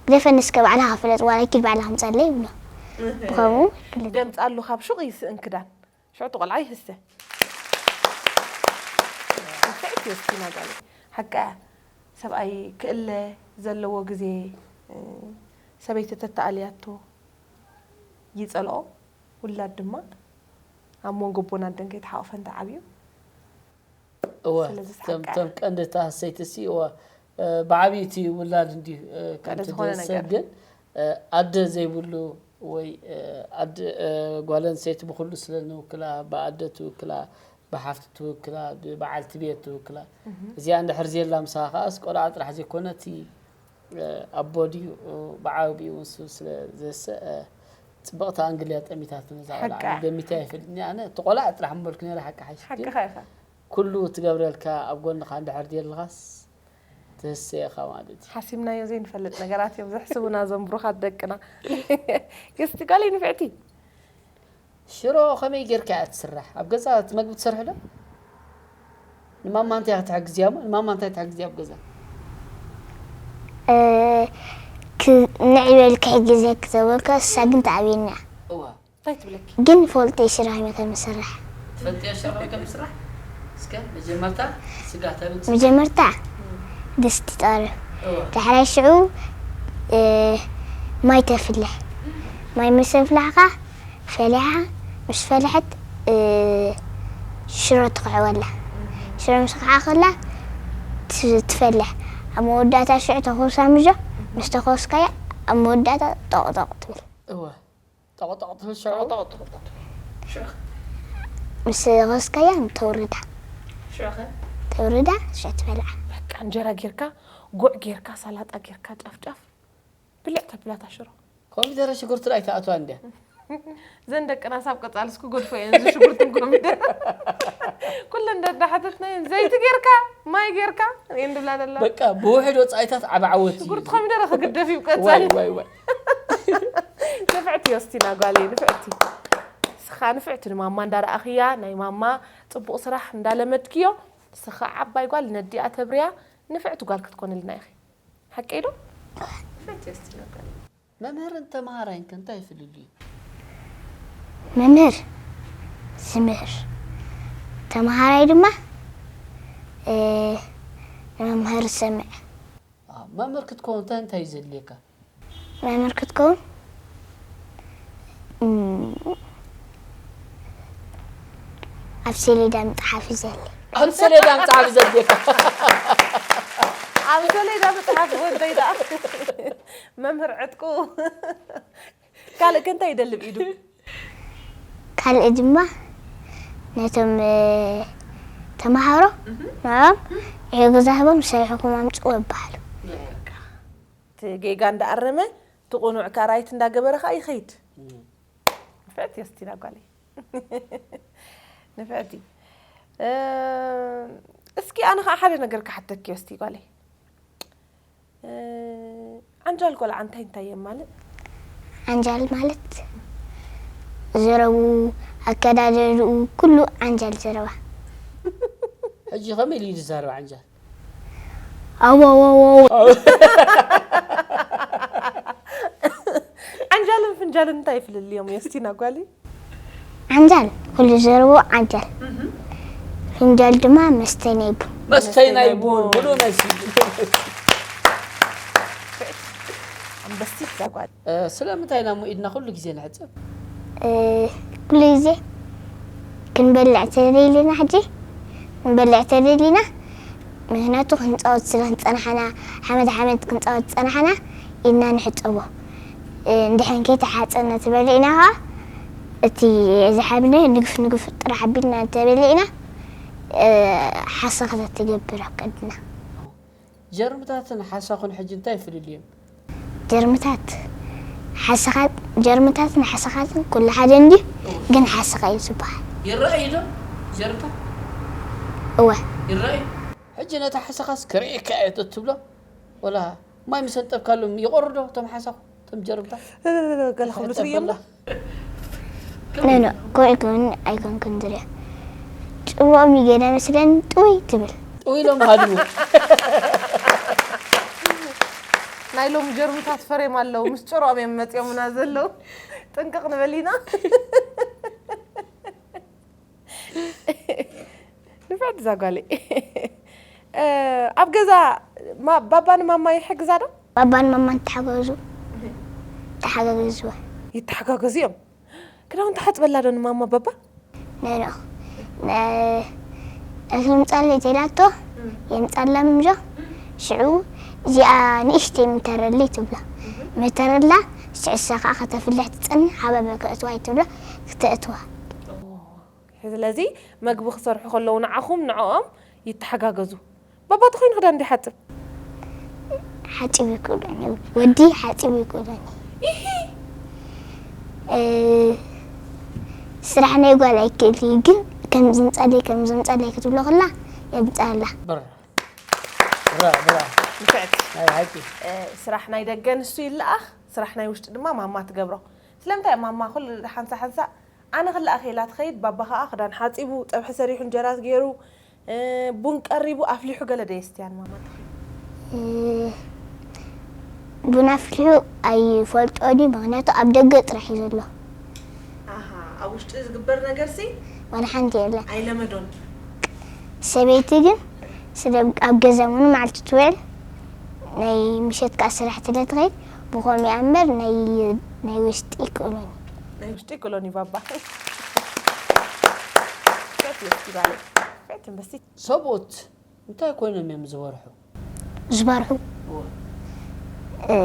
ግደፈኒ እስከ ባዕልኻ ፍለጥ፣ ዋላ ኪድ ባዕልኻ ምጸለይ ይብሎ። እህ። ከምኡ ክልተ። ደምጻሉ ካብ ሹቕ ይስእን ክዳን። ሽዑ እቲ ቆልዓ ይህሰ። ንፍዕቲ ዮስቲና ጓለይ። ሓቃ እያ። ሰብኣይ ክእለ ዘለዎ ግዜ፣ እ፣ ሰበይቲ ተተኣልያቶ ይጸልኦ። ውላድ ድማ ኣብ መንጎ ኣቦን ኣደን ከይተሓቆፈ እንተዓብዩ። እወ፣ ስለዚ እቶም፣ ሓቃ እቶም ቀንዲ እታ ሰበይቲ ሲ፣ እወ፣ እ፣ ብዓብዩ እቲ ውላድ እንዲዩ፣ እ፣ ቀንዲ ከምቲ ዝኾነ ዝወሰድ ነገር። ግን፣ እ፣ ኣደ ዘይብሉ ወይ፣ እ፣ ኣደ፣ እ፣ ጓል ኣንስተይቲ ብኹሉ ስለ ንውክላ፣ ብኣደ ትውክላ፣ ብሓፍቲ ትውክላ፣ ብበዓልቲ ቤት ትውክላ። እዚኣ እንድሕር ዘየላ ምሳኻ ከኣስ ቆልዓ ጥራሕ ዘይኮነ እቲ፣ እ፣ ኣቦ ድዩ፣ እ፣ ብዓቢኡ ንሱ ስለ ዘሰ-፣ እ፣ ጽብቕቲ ኣንግል እያ ጠሚታትና እዛ ቆልዓ። ሓቃ። ገሚተ ኣይፈልጥን እየ ኣነ። እቲ ቆልዓ ጥራሕ ምበልኩ ነይረ ሓቂ ሓይሽ ግን ሓቅኻ ኢኻ። ኩሉ ትገብረልካ ኣብ ጎንኻ እንድሕር ዘየልኻስ ትህሰ ኢኻ ማለት እዩ። ሓሲብናዮ ዘይንፈልጥ ነገራት እዮም ዘሕስቡና እዞም ብሩኻት ደቅና። እስቲ ጓለይ ንፍዕቲ። ሽሮ ከመይ ጌርካ እያ ትስራሕ? ኣብ ገዛ እቲ መግቢ ትሰርሒ ዶ? ንማማ እንታይ ክትሕግዝያ እሞ? ንማማ እንታይ ትሕግዝያ ኣብ ገዛ? እ፣ ክ-፣ ንዕይ በል ክሕግዘኪ ተበልካ፣ እሳ ግን ትኣብየኒ እያ። እዋ። እንታይ ትብለኪ? ግን ፈልጦ ሽሮ ከመይ ከም ዝስራሕ። ትፈልጥዮ ሽሮ ከመይ ከም ዝስራሕ? እስከ መጀመርታ ስጋ ተምጽ። መጀመርታ ድስቲ ጠርብ። እዋ። ዳሕራይ ሽዑ፣ እ፣ ማይ ተፍልሕ። ማይ ምስ ኣፍላሕካ ፈሊሓ፣ ምስ ፈለሐት፣ እ፣ ሽሮ ትኽዕወላ። ሽሮ ምስ ኸዓኸላ ት-፣ ትፈልሕ። ኣብ መወዳእታ ሽዑ ተኾሳ ምዞ፣ ምስ ተኾስካያ ኣብ መወዳእታ ጠቕጠቕ ትብል። እወ። ጠቕጠቕ ትብል ሽዑ? ጠቕጠቕ፣ ጠቕጠቕ ትብል። ሽዑ ኸ? ምስ ኾስካያ ተውርዳ። ሽዑ ኸ? ተውርዳ፣ ሽዑ ትበልዓ። በቃ እንጀራ ጌርካ፣ ጉዕ ጌርካ፣ ሳላጣ ጌርካ፣ ጫፍ ጫፍ ብልዕ ተብላታ ሽሮ። ኮሚደረ ሽጉርቲ ኣይትኣትዋ እንድያ። ዘን ደቅና ሳብ ቀጻልስ ክገድፎ እየን፣ እዚ ሽጉርትን ኮሚደረ። ኩለን እንዳሓተትና እየን፣ ዘይቲ ጌርካ፣ ማይ ጌርካ፣ እየን ድብላ ደላ። በቃ፣ ብውሕድ ወጻኢታት ዓቢ ዓወት እዩ። ሽጉርቲ ኮሚደረ ክግደፍ እዩ ቀጻሊ። ዋይ፣ ዋይ፣ ዋይ። ንፍዕቲ ዮስቲና ጓለይ፣ ንፍዕቲ። ንስኻ ንፍዕቲ ንማማ እንዳረኣኽያ፣ ናይ ማማ ጽቡቕ ስራሕ እንዳለመድክዮ፣ ንስኻ ዓባይ ጓል ነዲኣ ተብርያ፣ ንፍዕቲ ጓል ክትኮንልና ኢኺ። ሓቀይ ዶ? ንፍዕቲ ዮስቲና ጓለይ። መምህርን ተምሃራይን ከ እንታይ ፍልልዩ? መምህር ዝምህር፣ ተምሃራይ ድማ፣ እ፣ ንመምህር ዝሰምዕ። አ፣ መምህር ክትከውን እንታይ፣ እንታይ እዩ ዘድልየካ? መምህር ክትከውን፣ እም፣ ኣብ ሰሌዳ ምጽሓፍ እዩ ዘድልየካ። ኣብ ሰሌዳ ምጽሓፍ እዩ ዘድልየካ። ኣብ ሰሌዳ ምጽሓፍ ወደይ ደኣ። መምህር ዕጥቁ። ካልእ ከ እንታይ ይደልብ ኢዱ? ካልእ ድማ ነቶም፣ እ፣ ተምሃሮ፣ እህ። ንዖም ይሕግዛ ህቦም፣ ሰሪሕኩም ኣምጽኡ ይበሃሉ። በቃ። እቲ ጌጋ እንዳኣረመ፣ እቲ ቁኑዕ ከኣ ራይት እንዳገበረ ከኣ ይኸይድ። እህ። ንፍዕቲ ዮስቲና ጓለይ። ንፍዕቲ። እ፣ እስኪ ኣነ ከኣ ሓደ ነገር ክሓተኪ ዮስቲ ጓለይ። እ፣ ዓንጃል ቆልዓ እንታይ እንታይ የማልእ? ዓንጃል ማለት ዘረቡ፣ ኣከዳድርኡ፣ ኩሉ ዓንጃል ዘረባ። ሕጂ ከመይ ኢሉ እዩ ዝዛረብ ዓንጃል? ኣው፣ ኣው፣ ኣው፣ ኣው። ዓንጃልን ፍንጃልን እንታይ ፍልልዮም ዮስቲና ጓሊ? ዓንጃል፣ ኩሉ ዘረብኡ ዓንጃል። ፍንጃል ድማ መስተይ ናይ ቡን። መስተይ ናይ ቡን፣ ብሉ ናይ ስንጅ። ኣንበሲት ዛጓል። ስለምንታይ ኢና እሞ ኢድና ኩሉ ግዜ ንሕጸብ? ኩሉ ግዜ ክንበልዕ ተደሊና፣ ሕጂ ክንበልዕ ተደሊና፣ ምክንያቱ ክንፃወት ስለ ዝፀናሕና፣ ሓመድ ሓመድ ክንፃወት ዝፀናሕና፣ ኢድና ንሕፀቦ። እንድሕን ከይተሓፀነ ተበሊዕና ከዓ፣ እቲ ዝሓብነ ንግፍ ንግፍ ጥራሕ ኣቢልና እንተበሊዕና፣ ሓሰኽተ ትገብር ኣብ ቀድና። ጀርምታትን ሓሳኹን ሕጂ እንታይ ፍልልዮም? ጀርምታት ሓሰኻት፣ ጀርምታትን ሓሰኻትን ኩሉ ሓደ እንድዩ፣ ግን ሓሰኻ እዩ ዝበሃል። ይረኣዩ ዶ ጀርምታት? እወ። ይረኣዩ። ሕጂ ነታ ሓሰኻስ ክርእየካ እየ እትብሎ፣ ወላ ማይ ምስ ኣንጠብካሎም ይቖሩ ዶ እቶም ሓሳኹ፣ እቶም ጀርምታት? ገለ ክብሉ ትርእዮም። ነኖ፣ ከምኡ ኣይኮን፣ ኣይኮንኩን ዝሪኦ። ጭዋኦም እዩ ገለ መስለኒ ጥውይ ትብል። ጥውይ ኢሎም ሃድሙ። ናይ ሎሚ ጀርምታት ፈሬም ኣለዉ፣ ምስ ጭርኦም እዮም መፂኦምና ዘለዉ። ጥንቅቕ ንበል ኢና። ንፍዕቲ እዛ ጓለይ። ኣብ ገዛ ማ-፣ ባባ ንማማ ይሕግዛ ዶ? ባባን ማማን ተሓጋገዙ፣ ተሓጋገዝዋ። ይተሓጋገዙ እዮም። ክዳውንቲ ሓፅበላ ዶ ንማማ ባባ? ነኖ፣ ነ-፣ እዞም ፃለይ ተላቶ፣ የምፃላ ምምዞ፣ ሽዑ እዚኣ ንእሽተይ ምተረለይ ትብላ። መተረላ፣ ስዕሳ ከዓ ከተፍልሕ ትፀንሕ፣ ሓበበ ከእትዋ ይትብላ፣ ክተእትዋ። ስለዚ መግቢ ክሰርሑ ከለዉ ንዓኹም ንዕኦም ይተሓጋገዙ። ባባ ተኾይኑ ክዳን እንዲ ሓፅብ? ሓፂብ ይክእሎኒ፣ ወዲ ሓፂብ ይክእሎኒ። እ፣ ስራሕ ናይ ጓል ኣይክእል እዩ፣ ግን ከም ዝምፃለይ፣ ከም ዝምፃለይ ክትብሎ ከላ፣ የምፃላ። ብራ ብራ ብራ። ንፍዕቲ። ናይ ሓቂ። እ፣ ስራሕ ናይ ደገ ንሱ ይለኣኽ፣ ስራሕ ናይ ውሽጢ ድማ ማማ ትገብሮ። ስለምንታይ ማማ ኩሉ ሓንሳ ሓንሳ ኣነ ክለኣኽ ኢላ ትኸይድ፣ ባባ ኸዓ ክዳን ሓፂቡ፣ ፀብሒ ሰሪሑ፣ እንጀራ ገይሩ፣ እ፣ ቡን ቀሪቡ፣ ኣፍሊሑ ገለ ዶ የስትያን ማማ ትኸይድ? እ፣ ቡን ኣፍሊሑ ኣይፈልጦን እዩ፣ ምኽንያቱ ኣብ ደገ ጥራሕ እዩ ዘሎ። ኣሃ፣ ኣብ ውሽጢ ዝግበር ነገርሲ ዋላ ሓንቲ የለን። ኣይለመዶን። ሰበይቲ ግን ስለ ኣብ ገዛ ሙሉ መዓልቲ ትውዕል፣ ናይ ምሸት ከዓ ስራሕ ስለ ትኸይድ፣ ብኸምኡ እያ እምበር ናይ፣ ናይ ውሽጢ ይክእሎን እዩ። ናይ ውሽጢ ይክእሎን እዩ ባባ። ፈት የስቲ ባለ። ፈት እምበስቲ። ሰብኡት እንታይ ኮይኖም እዮም ዝበርሑ? ዝበርሑ? እ፣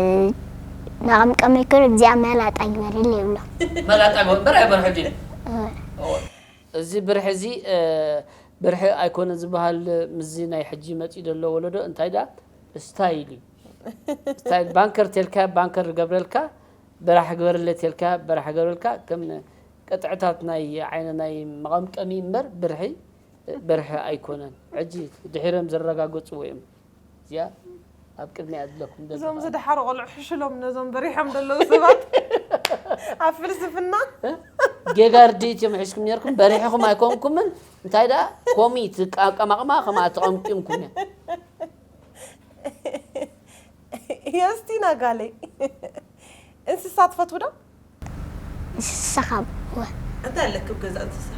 ንቐምቀመይ ከሎ እዚኣ መላጣ ግበርለይ ይብሎ። መላጣ ግበር፣ በርሒ በርሒ ድዩ? እ። እዚ ብርሒ እዚ፣ እ፣ ብርሒ ኣይኮነ ዝበሃል። ምስዚ ናይ ሕጂ መፂኡ ዘሎ ወለዶ እንታይ ደኣ ስታይል እዩ። ስታይል ባንከር ተልካ ባንከር ገብረልካ፣ በራሕ ግበርለ ተልካ በራሕ ገብረልካ፣ ከም ቅጥዕታት ናይ ዓይነ ናይ መቐምቀሚ እምበር ብርሒ፣ ብርሒ ኣይኮነን። ሕጂ ድሒሮም ዝረጋገፅዎ እዮም። እዚኣ ኣብ ቅድሚያ ኣለኩም ደለኹ። እዞም ዝደሓሩ ቆልዑ ሕሽሎም ነዞም በሪሖም ዘለዉ ሰባት ኣብ ፍልስፍና። ጌጋ ርድኢት እዮም ሒዝኩም ነርኩም፣ በሪሕኹም ኣይኮንኩምን። እንታይ ደኣ ኮሚት ኣቀማቕማ ከምኣ ተቐምቂምኩም እያ። የስቲና ጓለይ፣ እንስሳ ትፈትዊ ዶ? እንስሳ ካብ ወ-፣ እንታይ ኣለኪ ኣብ ገዛ እንስሳ?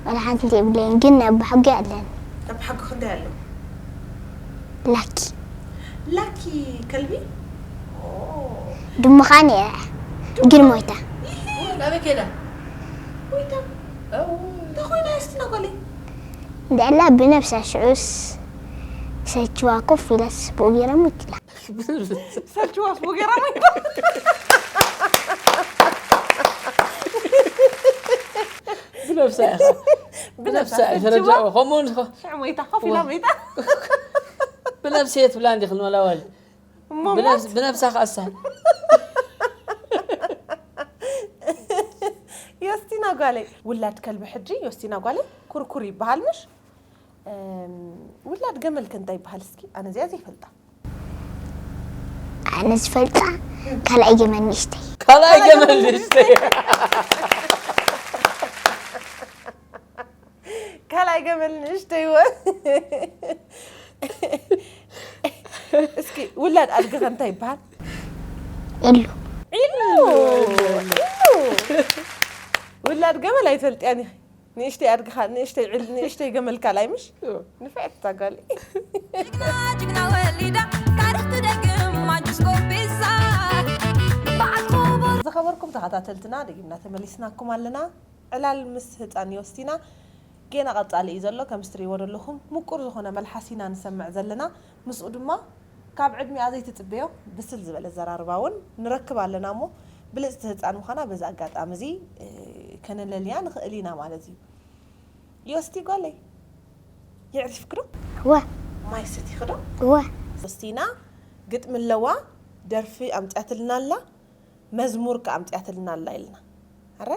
ወላ ሓንቲ የብለይን፣ ግን ናይ ኣቦሓጎይ ኣለኒ። ኣብ ሓጎኺ እንታይ ኣሎ? ላኪ። ላኪ ከልቢ? ኦ። ድሙ ኸኣ ነይራ፣ ግን ሞይታ። ናበይ ከይዳ? ወይታ። እንታይ ኮይና የስቲና ጓለይ? እንድዕላ ብነብሳ ሽዑስ ሰችዋ ኮፍ ኢላስ ብኡ ገይራ ሞይትላ። ሰችዋስ ብኡ ገይራ ሞይታ። ብነብሳ ኢኻ። ብነብሳ እዩ ተረጃ። ከምኡ እውን ኸ-፣ ሽዑ ሞይታ፣ ኮፍ ኢላ ሞይታ። ብነብሲ እየ ትብላ እንዲኺ ንወላዋል። እሞ ብነብስ-፣ ብነብሳ ከኣሳ። ዮስቲና ጓለይ፣ ውላድ ከልቢ ሕጂ ዮስቲና ጓለይ ኩርኩር ይበሃል ምሽ? እም፣ ውላድ ገመል ከ እንታይ ይበሃል እስኪ? ኣነ እዚኣ ዘይፈልጣ። ኣነ ዝፈልጣ ካልኣይ ገመል ንእሽተይ። ካልኣይ ገመል ንእሽተይ። ካልኣይ ገመል ንእሽተይ ወ-፣ እስኪ ውላድ ኣድጊ ከ እንታይ ይበሃል? ኢሉ። ኢሉ። ኢሉ። ላድ ገመል ኣይትፈልጥያን ኢኺ። ንእሽተይ ኣድግኻ፣ ንእሽተይ ዕል-፣ ንእሽተይ ገመል ካልኣይ ምሽ? ንፍዕቲ እታ ጓል። ጅግና ጅግና ወሊዳ ታሪኽ ትደግም ማንቸስ ጎቢዛ በዓል ኮቦር። ዝኸበርኩም ተኸታተልትና፣ ደጊምና ተመሊስናኩም ኣለና። ዕላል ምስ ህፃን ዮስቲና ጌና ቀፃሊ እዩ ዘሎ። ከም እትሪእዎ ዘለኹም ምቁር ዝኾነ መልሓስ ኢና ንሰምዕ ዘለና። ምስኡ ድማ ካብ ዕድሚኣ ዘይትፅበዮ ብስል ዝበለ ዘራርባ እውን ንረክብ ኣለና እሞ፣ ብልፅቲ ህፃን ምዃና በዚ ኣጋጣሚ እዚ፣ እ፣ ከነለልያ ንኽእል ኢና ማለት እዩ። ዮስቲ ጓለይ፣ የዕሪፍኪ ዶ? እወ። ማይ ሰቲኺ ዶ? እወ። ዮስቲና ግጥሚ ኣለዋ፣ ደርፊ ኣምፅኣትልና ኣላ፣ መዝሙር ከኣ ኣምፅኣትልና ኣላ ኢልና። ኣረ፣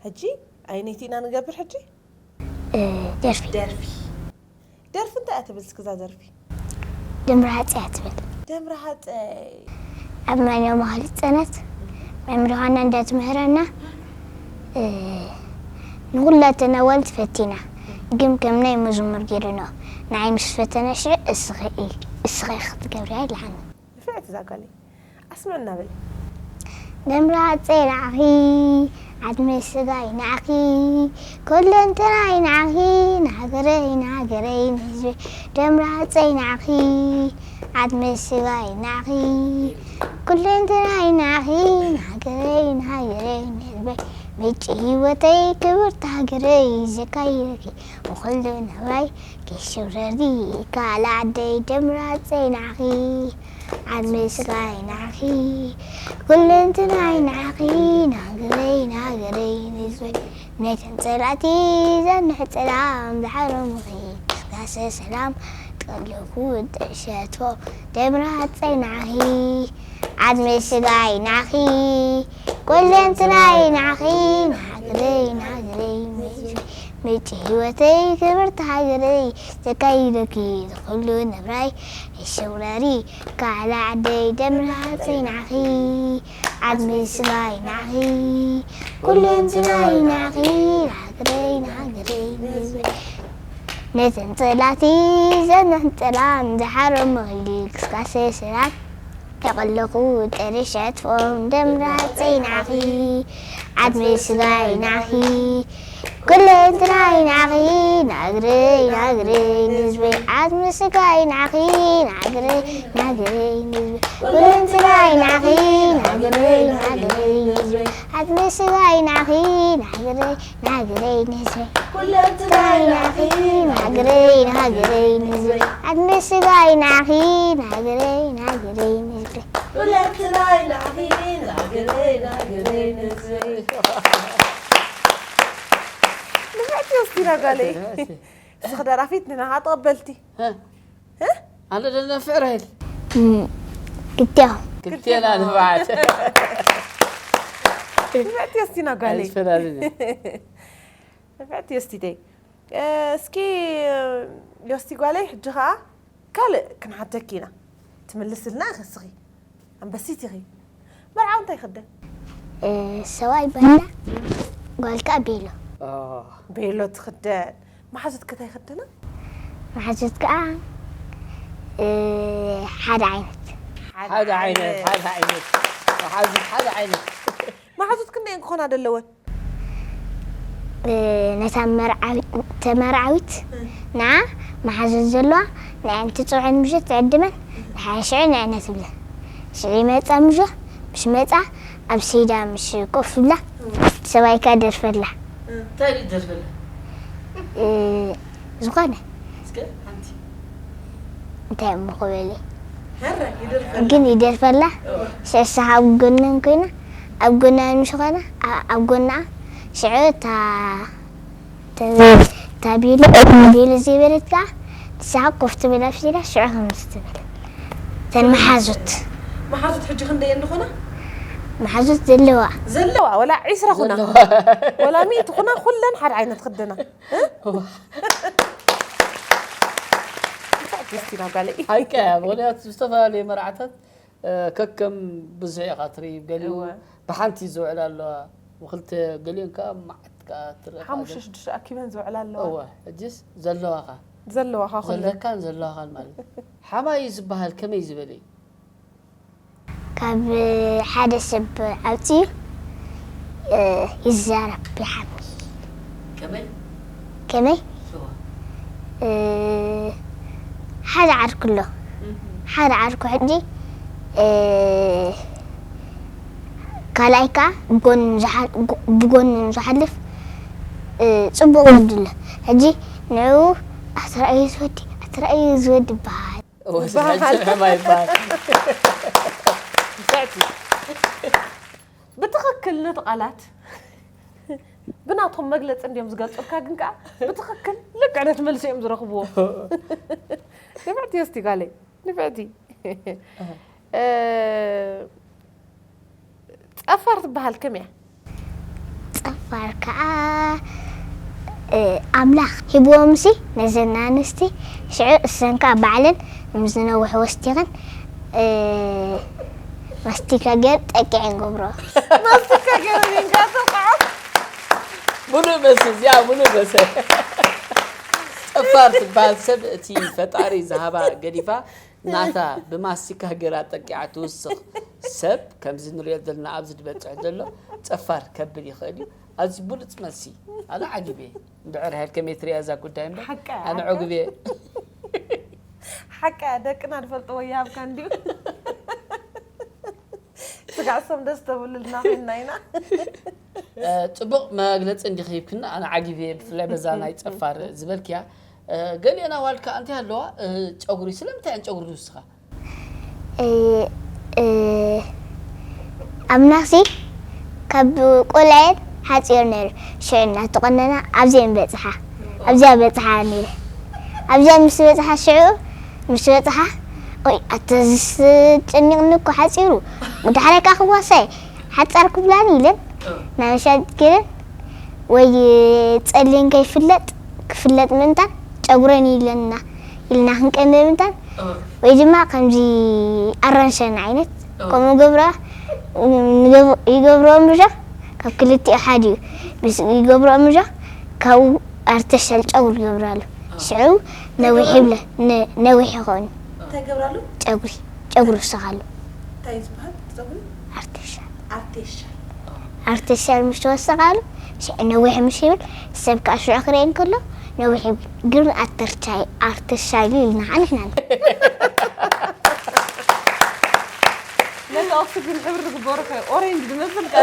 ሕጂ ኣይነይቲ ኢና ንገብር ሕጂ? እ፣ ደርፊ። ደርፊ። ደርፊ እንታይ እያ ትብል እስኪ እዛ ደርፊ? ደምረ ሃፀይ እያ ትብል። ደምረ ሃፀይ። ኣብ ማንያ ማህሌት ፅናት መምህር ዮሃና እንዳትምህረና፣ እ፣ ንኹላተን ኣዋልድ ፈቲና፣ ግን ከም ናይ መዝሙር ገይርኖ። ንዓይ ምስ ፈተነ ሽዕ እስኺ፣ እስኺ ክትገብርያ ኢልሃኒ። ንፍዕቲ እዛ ጓለይ። ኣስምዕና በሊ። ደምረ ሃፀይ ንዓኺ፣ ዓድመ ስጋይ ንዓኺ፣ ኩለንተናይ ንዓኺ፣ ንሃገረይ፣ ንሃገረይ፣ ንህዝበይ። ደምረ ሃፀይ ንዓኺ፣ ዓድመ ስጋይ ንዓኺ፣ ኩለንተናይ ንዓኺ፣ ንሃገረይ፣ ንሃገረይ፣ ንህዝበይ። ምንጪ ህይወተይ ክብርቲ ሃገረይ፣ ዘካይረኪ ንኹሉ ናብራይ፣ ከይሽረሪ ካል ዓደይ። ደምረ ሃፀይ ንዓኺ፣ ዓድመ ስጋይ ንዓኺ፣ ኩለንትናይ ንዓኺ፣ ንሃገረይ፣ ንሃገረይ፣ ንህዝበይ። ነተን ጸላእቲ ዘንሕጽላም ዝሓረሙኺ፣ ቅስቃሰ ሰላም ጠለኹ ጥዕሸትፎ። ደምረ ሃፀይ ንዓኺ፣ ዓድመ ስጋይ ንዓኺ፣ ኩለንትናይ ንዓኺ፣ ንሃገረይ፣ ንሃገረይ፣ ንህዝበይ። ምንጪ ህይወተይ ክብርቲ ሃገረይ፣ ዘካይደኪ ንኹሉ ነብራይ። እሸውራሪ ካዕላ ዓደይ፣ ደምረ ሃፀይ ንዓኺ፣ ዓድመ ስጋይ ንዓኺ፣ ኩለንትናይ ንዓኺ፣ ንሃገረይ፣ ንሃገረይ፣ ንህዝበይ። ነተን ጸላእቲ ዘንሕጽላም ዝሓረሙኺ፣ ቅስቃሰ ሰላም የቐለኹ ጥሪ ሸትፎም። ደምረ ሃፀይ ንዓኺ፣ ዓድመ ስጋይ ንዓኺ፣ ኩለንትናይ ንዓኺ፣ ንሃገረይ፣ ንሃገረይ፣ ንህዝበይ። ዓድመ ስጋይ ንዓኺ፣ ንሃገረይ፣ ንሃገረይ፣ ንህዝበይ። ኩለንትናይ ንዓኺ፣ ንሃገረይ፣ ንሃገረይ፣ ንህዝበይ። ዓድመ ስጋይ ንዓኺ፣ ንሃገረይ፣ ንሃገረይ፣ ንህዝበይ። ኩለንትናይ ንዓኺ፣ ንሃገረይ፣ ንሃገረይ፣ ንህዝበይ። ዓድመ ስጋይ ንዓኺ፣ ንሃገረይ፣ ንሃገረይ፣ ንህዝበይ። ኩለንትናይ ንዓኺ፣ ንሃገረይ፣ ንሃገረይ፣ ንህዝበይ። ንፍዕቲ ዮስቲና ጓለይ። እስኺ ደራፊት ንናኻ ተቐበልቲ። እ? እ? ኣነ ደነፍዕ ራሄል። እም፣ ክልቲኦም። ክልቴና ንብዓት። ንፍዕቲ ዮስቲና ጓለይ። ኣይዝፈላለን እየ። ንፍዕቲ ዮስቲተይ። እ፣ እስኪ ዮስቲ ጓለይ፣ ሕጂ ኸዓ ካልእ ክንሓተኪ ኢና። ትምልስልና ኢኺ እስኺ። ኣንበሲት ኢኺ። መርዓዊ እንታይ ይኽደን? እ፣ ሰብኣይ ባንዳ፣ ጓል ከኣ ቤሎ። ኦ። ቤሎ ትኽደን። መሓዙት ከ እንታይ ይኽደና? መሓዙት ከኣ፣ እ፣ ሓደ ዓይነት። ሓደ ዓይነት፣ ሓደ ዓይነት። መሓዙት ሓደ ዓይነት። መሓዙት ክንደየን ክኾና ደለወን? እ፣ ነታ መርዓዊ-፣ ተመርዓዊት እ። ንዓ መሓዙት ዘለዋ ንዐን ትፅውዐን ምሸት ትዕድመን፣ ንሓ ሽዑ ንዐን ትብለን። ሽዑ ይመፃ ምሾ፣ ምስ መፃ ኣብ ሰይዳ ምስ ኮፍ ትብላ፣ ሰብኣይካ ደርፈላ። እንታይ ድዩ ደርፈላ? እ፣ ዝኾነ። እስከ ሓንቲ። እንታይ እሞ ክበል እየ? ሀረ፣ ይደርፈላ። ግን ይደርፈላ። እወ። ሽዑ ንሳ ኣብ ጎነን ኮይና፣ ኣብ ጎና ምስ ኾና፣ ኣ-፣ ኣብ ጎና ሽዑ እታ፣ እታ፣ እታ ቤሎ፣ ቤሎ ዘይበለት ከኣ፣ ንሳ ኮፍ ትብል ኣብ ሰይዳ፣ ሽዑ ከምዚ ትብል። እተን መሓዙት። መሓዙት ሕጂ ክንደየን ዝኾና? መሓዙት ዘለዋ። ዘለዋ፣ ወላ ዒስራ ኹና። ዘለዋ። ወላ ሚእቲ ኹና፣ ኩለን ሓደ ዓይነት ክደና። እ? እዋ። እንታይ ደስ ኢላ ጓለይ። ሓቂ እያ፣ ምኽንያቱ ዝተፈላለዩ መርዓታት፣ እ፣ ከከም ብዝሒ ኢኻ ትርኢ፣ ገሊኡ እወ። ብሓንቲ ዝውዕላ ኣለዋ፣ ብክልተ፣ ገሊኡን ከኣ መዓት ከኣ ትርኢ ኢኻ። ሓሙሽተ ሽዱሽተ ኣኪበን ዝውዕላ ኣለዋ። እወ፣ ሕጂስ ዘለዋኻ። ዘለዋኻ ኩለን። ዘለካን ዘለዋኻን ማለት። ሓማይ ዝበሃል ከመይ ዝበለ እዩ? ካብ ሓደ ሰብ ኣውፅኡ፣ እ፣ ይዛረብ፣ ይሓሚ። ከመይ? እ፣ ሓደ ዓርኩ ኣሎ። ሓደ ዓርኩ ሕጂ፣ እ፣ ካልኣይ ከኣ ብጎኑ ዝሓ-፣ ብጎኑ ዝሓልፍ፣ እ፣ ጽቡቕ ወዲ ኣሎ። ሕጂ ንዕኡ ኣትራእዩ ዝወዲ፣ ኣትራእዩ ዝወዲ ይበሃል። ወስድ ይበሃል። ሕጂ ሕማ ይበሃል። ብትኽክል ነቲ ቃላት ብናትኩም መግለጺ እንዲዮም ዝገልጹልካ፣ ግን ከኣ ብትኽክል ልክዕ ነቲ መልሲ እዮም ዝረኽብዎ። ንፍዕቲ እስቲ ጓለይ፣ ንፍዕቲ። እ፣ ጸፋር ትበሃል ከመይ እያ? ጸፋር ከኣ፣ እ፣ ኣምላኽ ሂብዎምሲ ነዘን ኣንስቲ፣ ሽዑ እሰን ከኣ ባዕለን ምስ ዝነውሑ ወስቲኽን፣ እ፣ ማስቲካ ገይር ጠቂዐን ገብሮ። ማስቲካ ገይረን እየን ከኣ ተውቅዖ። ምሉእ መልሲ፣ እዚኣ ምሉእ መልሲ። ጸፋር ትበሃል ሰብ እቲ ፈጣሪ ዝሃባ ገዲፋ ናታ ብማስቲካ ገይራ ጠቂዓ ትውስኽ ሰብ ከምዚ ንሪኦ ዘለና ኣብዚ ዝበጽሕ ዘሎ ጸፋር ከብል ይኽእል እዩ። ኣዝዩ ብሉጽ መልሲ። ኣነ ዓጊበ። እንድሕር ሃልከ ሜትርያ እዛ ጉዳይ እምበር ሓቃ፣ ኣነ ሓቃ። ዕጉብ እየ። ሓቃ፣ ደቅና ዝፈልጥዎ ይሃብካ እንድዩ። ስጋዕ ሰም ደስ ተብሉልና ኮይንና ኢና። እ፣ ጽቡቕ መግለጺ እንዲኺ ሂብክና፣ ኣነ ዓጊብ እየ፣ ብፍላይ በዛ ናይ ጸፋር ዝበልክያ። እ፣ ገሊአን ኣዋልድ ከኣ እንታይ ኣለዋ፣ እ፣ ጨጉሪ፣ ስለምንታይ እየን ጨጉሪ ዝውስኻ? እ፣ እ፣ ኣብ ናኽሲ ካብ ቆልዐን ሓጺር ነይሩ። ሽዑ እናተቖነና ኣብዚአን በጽሓ። ኣብዚኣ በጽሓ ነይረ። ኣብዚኣ ምስ በጽሓ ሽዑ ምስ በጽሓ፣ "ኦይ፣ ኣተ ዝስ-፣ ጨኒቕኒ እኮ ሓጺሩ። ብዳሕራይ ከኣ ክዋሳይ ሓጻር ክብላኒ" ኢለን ናብ ሻጥ ገይረን፣ ወይ ጸሊም ከይፍለጥ ክፍለጥ ምእንታን ጨጉረን ኢለና ኢልና ክንቀንደ ምእንታን፣ ወይ ድማ ከምዚ ኣራንሸን ዓይነት ከምኡ ገብራ ንገብ-፣ ይገብርኦ ምሻ ካብ ክልቲኡ ሓደ እዩ። ምስ ይገብርኦ ምሻ ካብኡ ኣርተሻል ጨጉሪ ይገብራሉ። ሽዑ ነዊሕ ይብለ፣ ነ-፣ ነዊሕ ይኸውን። እንታይ ይገብራሉ? ጨጉሪ፣ ጨጉሪ ይውሰኻሉ። እንታይ እዩ ዝበሃል? ጸጉሪ? ኣርተሻል። ኣርቴሻል። ኣርተሻል ምስ ተወሰኻሉ፣ ሽዑ ነዊሕ ምስ ይብል፣ ሰብ ከኣ ሽዑ ክርእየን ከሎ፣ ነዊሕ ይብል። ግን ኣተርቻይ-፣ ኣርተሻል ኢልና ንሕና። ነቲ ኦክስጅን ሕብሪ ዝግበሩ ከ ኦሬንጅ ዝመስል ከ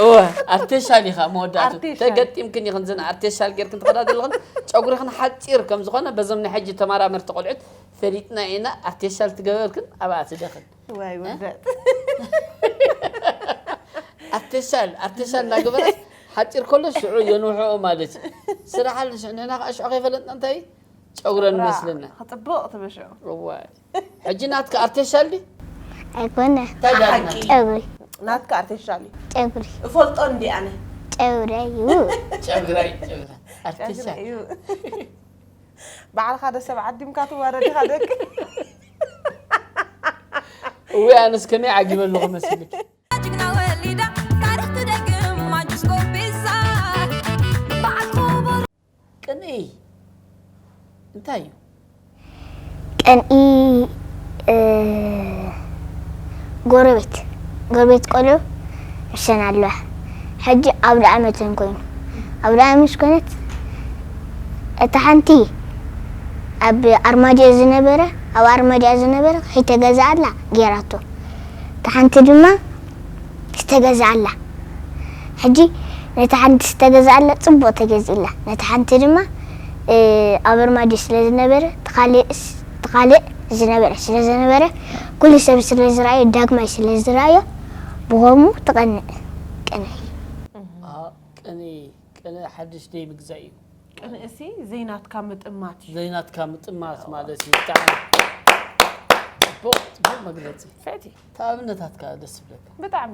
እወ፣ ኣርቴሻል ኢኻ መወዳእቱ። ኣርቴሻል። ተገጢምክን ኢኽን ዝን ኣርቴሻል ጌርክን ትኸዳ ዘለኽን፣ ጨጉሪኽን ሓጺር ከም ዝኾነ በዞም ናይ ሕጂ ተመራመርቲ ቆልዑት ፈሊጥና ኢና። ኣርቴሻል ትገበርክን ኣብኣ ትደኽን። ዋይ እ? ወደት። ኣርቴሻል፣ ኣርቴሻል እናገበረስ ሓጺር ከሎ ሽዑ የንውሕኦ ማለት እዩ። ስራሕ ኣሎ ሽዑ፣ ንሕና ከኣ ሽዑ ከይፈለጥና እንታይ ጨጉረን ራ-፣ መስልና። ክጽብቕ ትብል ሽዑ። እዋይ። ሕጂ ናትካ ኣርቴሻል ድዩ? ኣይኮነ። እንታይ ዳርና? ሓቂ። ጨጉሪ። ናትካ ኣርቴሻል እዩ። ጨጉሪ። እፈልጦ እንዲ ኣነ። ጨጉሪ እዩ። ጨጉራይ፣ ጨጉራ። ጨጉሪ ኣርቴሻል። እዩ። ባዕልኻ ዶ ሰብ ዓዲምካ ትዋረድ ኢኻ ደቂ? እወ፣ ኣነስ ከመይ ዓጊበ ኣለኹ መሲልኪ? ጅግና ወሊዳ ታሪኽ ትደግም ማንቸስተር ፒዛ በዓል ኮቦሮ። ቅንኢ እንታይ እዩ? ቅንኢ፣ እ፣ ጎረቤት፣ ጎረቤት ቆልዑ ምሸን ኣለዋ። ሕጂ ኣውደ ዓመት እዮም ኮይኑ። ኣውደ ዓመት ምስ ኮነት፣ እታ ሓንቲ ኣብ ኣርማድዮ ዝነበረ፣ ኣብ ኣርማድያ ዝነበረ ከይተገዝኣላ ገይራቶ። እታ ሓንቲ ድማ ዝተገዝኣላ። ሕጂ ነታ ሓንቲ ዝተገዝኣላ ጽቡቕ ተገዚእላ። ነታ ሓንቲ ድማ፣ እ፣ ኣብ ኣርማድዮ ስለ ዝነበረ፣ እቲ ካልእ ስ-፣ እቲ ካልእ ዝነበረ ስለ ዝነበረ፣ ኩሉ ሰብ ስለ ዝረኣዮ፣ ዳግማይ ስለ ዝረኣዮ፣ ብኸምኡ ትቐንእ። ቅንኢ። አ፣ ቅንኢ፣ ቅንኢ ሓድሽ ደይ ምግዛእ እዩ። ቅንእሲ ዘይናትካ ምጥማት እዩ። ዘይናትካ ምጥማት ማለት እዩ። ብጣዕሚ ጽቡቕ፣ ጽቡቕ መግለጺ። ፍዕቲ። እታ ኣብነታትካ ደስ ይብለካ። ብጣዕሚ።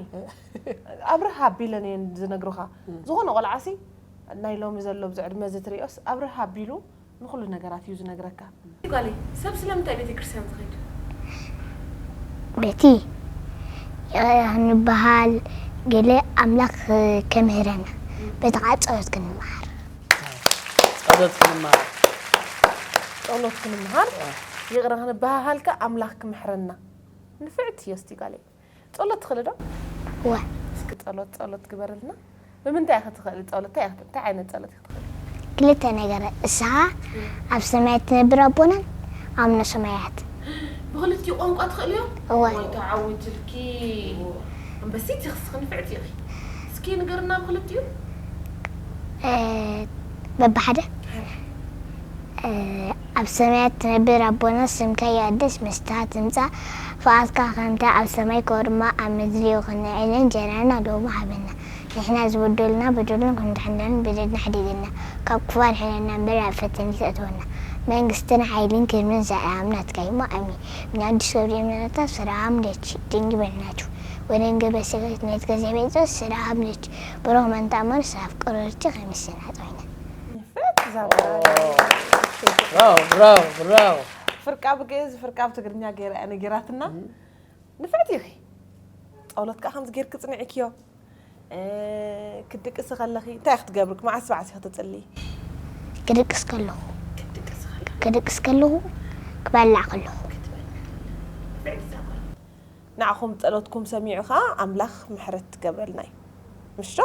ኣብርህ ኣቢለን እየን ዝነግሩኻ። እም። ዝኾነ ቆልዓሲ ናይ ሎሚ ዘሎ ኣብዚ ዕድመ እዚ ትሪኦስ ኣብርህ ኣቢሉ ንኹሉ ነገራት እዩ ዝነግረካ። ጓለይ፣ ሰብ ስለምንታይ ቤተ ክርስቲያን ዝኸይድ? በቲ ይቕረ ክንበሃል ገለ ኣምላኽ ከምህረና። በቲ ከዓ ጸሎት ክንመሃር። ጸሎት ክንመሃር። ጸሎት ክንመሃር፣ አ። ይቕረ ክንበሃሃል ከኣ ኣምላኽ ክምሕረና። ንፍዕቲ እዮ እስቲ ጓለይ። ጸሎት ትኽእሊ ዶ? እወ። እስኪ ጸሎት፣ ጸሎት ግበርልና። ብምንታይ ኢኺ ትኽእሊ ጸሎት? እንታይ ኢኺ፣ እንታይ ዓይነት ጸሎት ኢኺ ትኽእሊ? ክልተ ነገር፣ እስኻ ኣብ ሰማያት ትነብር ኣቦናን ኣምነ ሰማያት። ብክልቲኡ ቋንቋ ትኽእልዮ? እወ። ወይ ተዓዊትልኪ። ኣንበሲት ይኽስኺ ንፍዕቲ ኢኺ። እስኪ ንገርና ብክልቲኡ። እ፣ በብሓደ። እ፣ ኣብ ሰማያት ትነብር ኣቦና፣ ስምካ ይቐደስ፣ መስተኻ ትምጻእ፣ ፍቓድካ ከምታ ኣብ ሰማይ ከምኡ ድማ ኣብ ምድሪ ይኹን። ንዕለትን እንጀራና ሎሚ ሃበና። ንሕና ዝበደሉና በደሎም ከም ንሕና ንበድል፣ ኣሕድገና ካብ ክፉእ ኣድሕነና እምበር፣ ናብ ፈተነ ኣይተእትወና። መንግስትን ሓይልን ክብርን ዘልኣለም ናትካ እዩ። ኣሜን። ብናድስ ገብርኤል መልኣክ ሰላም ለኪ ድንግል በድናኪ ወደንገ በሰገት ነትገ ዘቤጾ ሰላም ለኪ ብሩኽ መን ተኣመር ሳፍ ቅረርቲ ከሚስና ጦይነ። ንፍዕቲ እዛ ጓል። ብራቮ ብራቮ ብራቮ። ፍርቃ ብግእዝ ፍርቃ ብትግርኛ ገይራ እያ ነጊራትና። ንፍዕቲ ኢኺ። ጸሎት ከዓ ከምዚ ጌርኪ ጽንዒክዮ። እ፣ ክትድቅሲ ከለኺ እንታይ ክትገብሪ? መዓስ መዓስ ኢኺ ትጽልዪ? ክድቅስ ከለኹ ክድቅስ ከለኹ ክበላዕ ከለኹ። ንዓኹም ጸሎትኩም ሰሚዑ ከዓ ኣምላኽ ምሕረት ትገብረልና እዩ። ምሽ ዶ?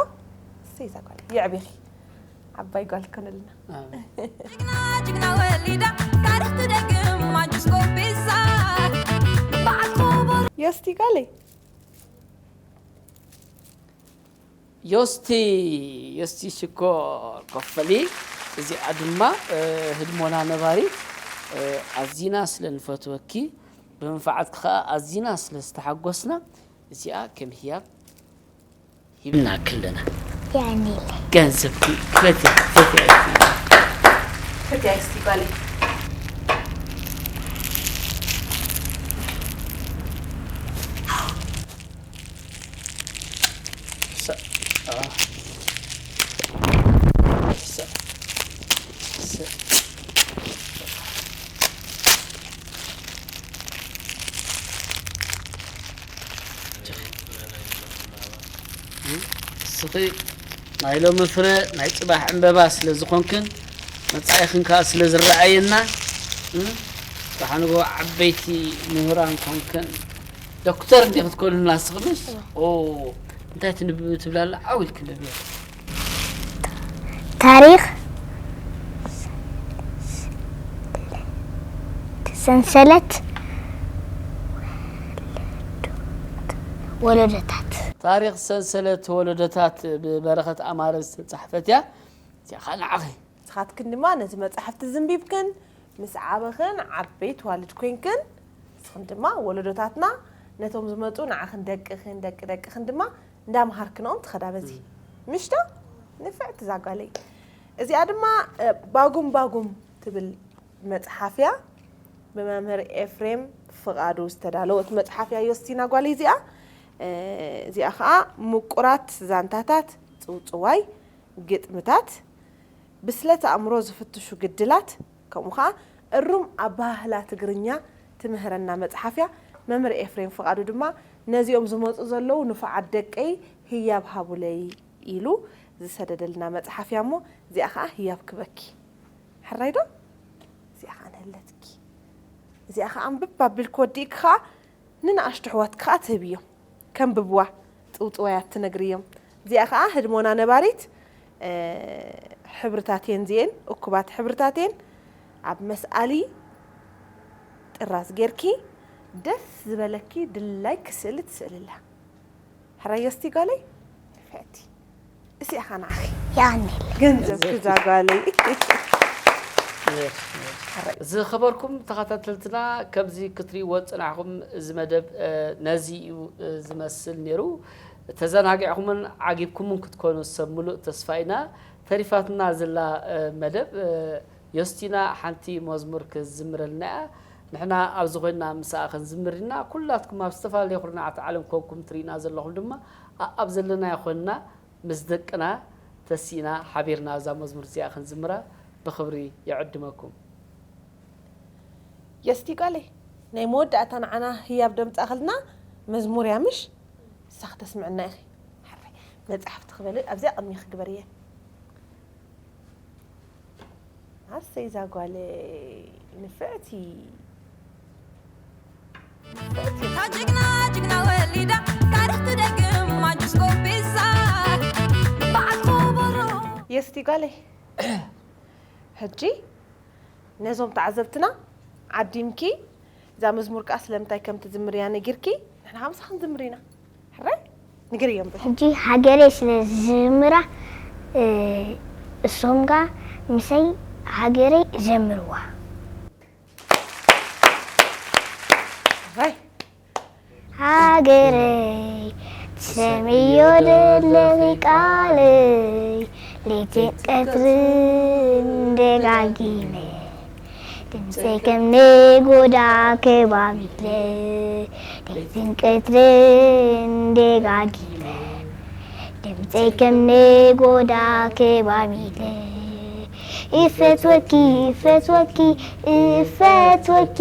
እሰይ እዛ ጓል የዕቢኺ። ዓባይ ጓል ኮነልና። ኣሜን። ጅግና ጅግና ወሊዳ ታሪኽ ትደግም ማንቸስ ጎቢዛ በዓል ኮቦሮ ዮስቲ ጓለይ። ዮስቲ ዮስቲ ሽኮር ኮፈሊ፣ እዚኣ ድማ እ፣ ህድሞና ነባሪት እ፣ ኣዚና ስለ ንፈትወኪ፣ ብመንፈዓትኪ ከዓ ኣዚና ስለ ዝተሓጎስና፣ እዚኣ ከም ህያብ ሂብና ክለና። ያኒለ ገንዘብኪ ክፈትያ ክፈትያ። ፈትያ እስቲ ጓለይ። ሰ- አ። ሰ- ሰ- እስኺ ናይ ሎሚ ፍረ ናይ ጽባሕ ዕምበባ ስለ ዝኾንክን መጻኢኽን ከኣ ስለ ዝረኣየና፣ እ፣ ደሓንጎ ዓበይቲ ምሁራን ኮንክን ዶክተር እንዲኺ ክትኮንና ንስኽንስ? ኦ፣ እንታይ ትንብቢ ትብላ ኣላ? ዓው ኢልኪ ንብቢ። ታሪኽ ሰንሰለት ወለዶታት። ታሪኽ ሰንሰለት ወለዶታት ብበረኸት ኣማረ ዝተጻሕፈት እያ። እዚኣ ኸኣ ንዓኺ። ንስኻትክን ድማ ነዚ መጻሕፍቲ ዝንቢብክን ምስ ዓበኽን ዓበይቲ ዋልድ ኮይንክን ንስኽን ድማ ወለዶታትና ነቶም ዝመጹ ንዓኽን ደቅኽን ደቂ ደቅኽን ድማ እንዳምሃርክንኦም ትኸዳ በዚ። ምሽ ዶ? ንፍዕቲ እዛ ጓለይ። እዚኣ ድማ እ፣ ባጉም ባጉም ትብል መጽሓፍ እያ። ብመምህር ኤፍሬም ፍቓዱ ዝተዳለወት መጽሓፍ እያ ዮስቲና ጓለይ እዚኣ። እ፣ እዚኣ ኸኣ ምቁራት ዛንታታት፣ ጽውጽዋይ፣ ግጥምታት፣ ብስለት ኣእምሮ ዝፍትሹ ግድላት፣ ከምኡ ኸኣ እሩም ኣበሃህላ ትግርኛ ትምህረና መጽሓፍ እያ። መምህር ኤፍሬም ፍቓዱ ድማ ነዚኦም ዝመጹ ዘለዉ ንፉዓት ደቀይ ህያብ ሃቡለይ ኢሉ ዝሰደደልና መጽሓፍ እያ እሞ እዚኣ ኸኣ ህያብ ክበኪ። ሕራይ ዶ? እዚኣ ኸኣ ንህለትኪ። እዚኣ ኸኣ ኣንብብ ኣቢልኪ ወዲእኪ ኸኣ ንንኣሽቱ ኣሕዋትኪ ኸኣ ትህብዮም። ከንብብዋ፣ ጽውጽዋያት ትነግርዮም። እዚኣ ኸኣ ህድሞና ነባሪት፣ እ፣ ሕብርታት እየን እዚኤን፣ እኩባት ሕብርታት እየን። ኣብ መስኣሊ ጥራዝ ጌርኪ ደስ ዝበለኪ ድላይኪ ስእሊ ትስእልላ። ሕራይ ዮስቲ ጓለይ፣ ንፍዕቲ። እዚኣ ኸኣ ንዓኺ። ያኒል ገንዘብ ክዛ ጓለይ። ዝኸበርኩም ተኸታተልትና፣ ከምዚ ክትሪእዎ ዝጸናሕኩም እዚ መደብ፣ እ፣ ነዚ እዩ፣ እ፣ ዝመስል ነይሩ። ተዘናጊዕኩምን ዓጊብኩምን ክትኮኑ ሰብ ምሉእ ተስፋ ኢና። ተሪፋትና ዘላ፣ እ፣ መደብ፣ እ፣ ዮስቲና ሓንቲ መዝሙር ክዝምረልና እያ። ንሕና ኣብዚ ኮይንና ምሳኣ ክንዝምር ኢና። ኩላትኩም ኣብ ዝተፈላለየ ኩርናዓት ዓለም ኮንኩም ትሪእና ዘለኹም ድማ፣ ኣ-፣ ኣብ ዘለናዮ ኮይንና ምስ ደቅና ተሲእና ሓቢርና እዛ መዝሙር እዚኣ ክንዝምራ ብኽብሪ ይዕድመኩም። የስቲ ጓለይ፣ ናይ መወዳእታ ንዓና ህያብ ደምጻኽልና መዝሙር እያ ምሽ? ንሳ ክተስምዕና ኢኺ። ሕራይ፣ መጽሓፍቲ ክበልእ ኣብዚኣ ቅድሚኺ ግበርየ። ኣሰይ እዛ ጓለይ ንፍዕቲ። እታ ጅግና ጅግና ወሊዳ ታሪኽ ትደግም ማንቸስ ጎቢዛ በዓል ኮቦሮ የስቲ ጓለይ፣ ሕጂ ነዞም ተዓዘብትና ዓዲምኪ፣ እዛ መዝሙር ከኣ ስለምንታይ ከም ትዝምርያ ነጊርኪ፣ ንሕና ከኣ ምሳኺ ክንዝምር ኢና። ሕራይ? ንገርዮም በል። ሕጂ ሃገረይ ስለ ዝዝምራ፣ እ፣ እሶም ከኣ ምሰይ ሃገረይ ዘምርዋ። ሕራይ? ሃገረይ ትሰምዮ ዘለኺ ቃለይ፣ ለይትን ቀትርን ደጋጊመ፣ ድምፀይ ከም ነጎዳ ከባቢለ፣ ለይትን ቀትርን ደጋጊመ፣ ድምፀይ ከም ነጎዳ ከባቢለ፣ እፈትወኪ፣ እፈትወኪ፣ እፈትወኪ፣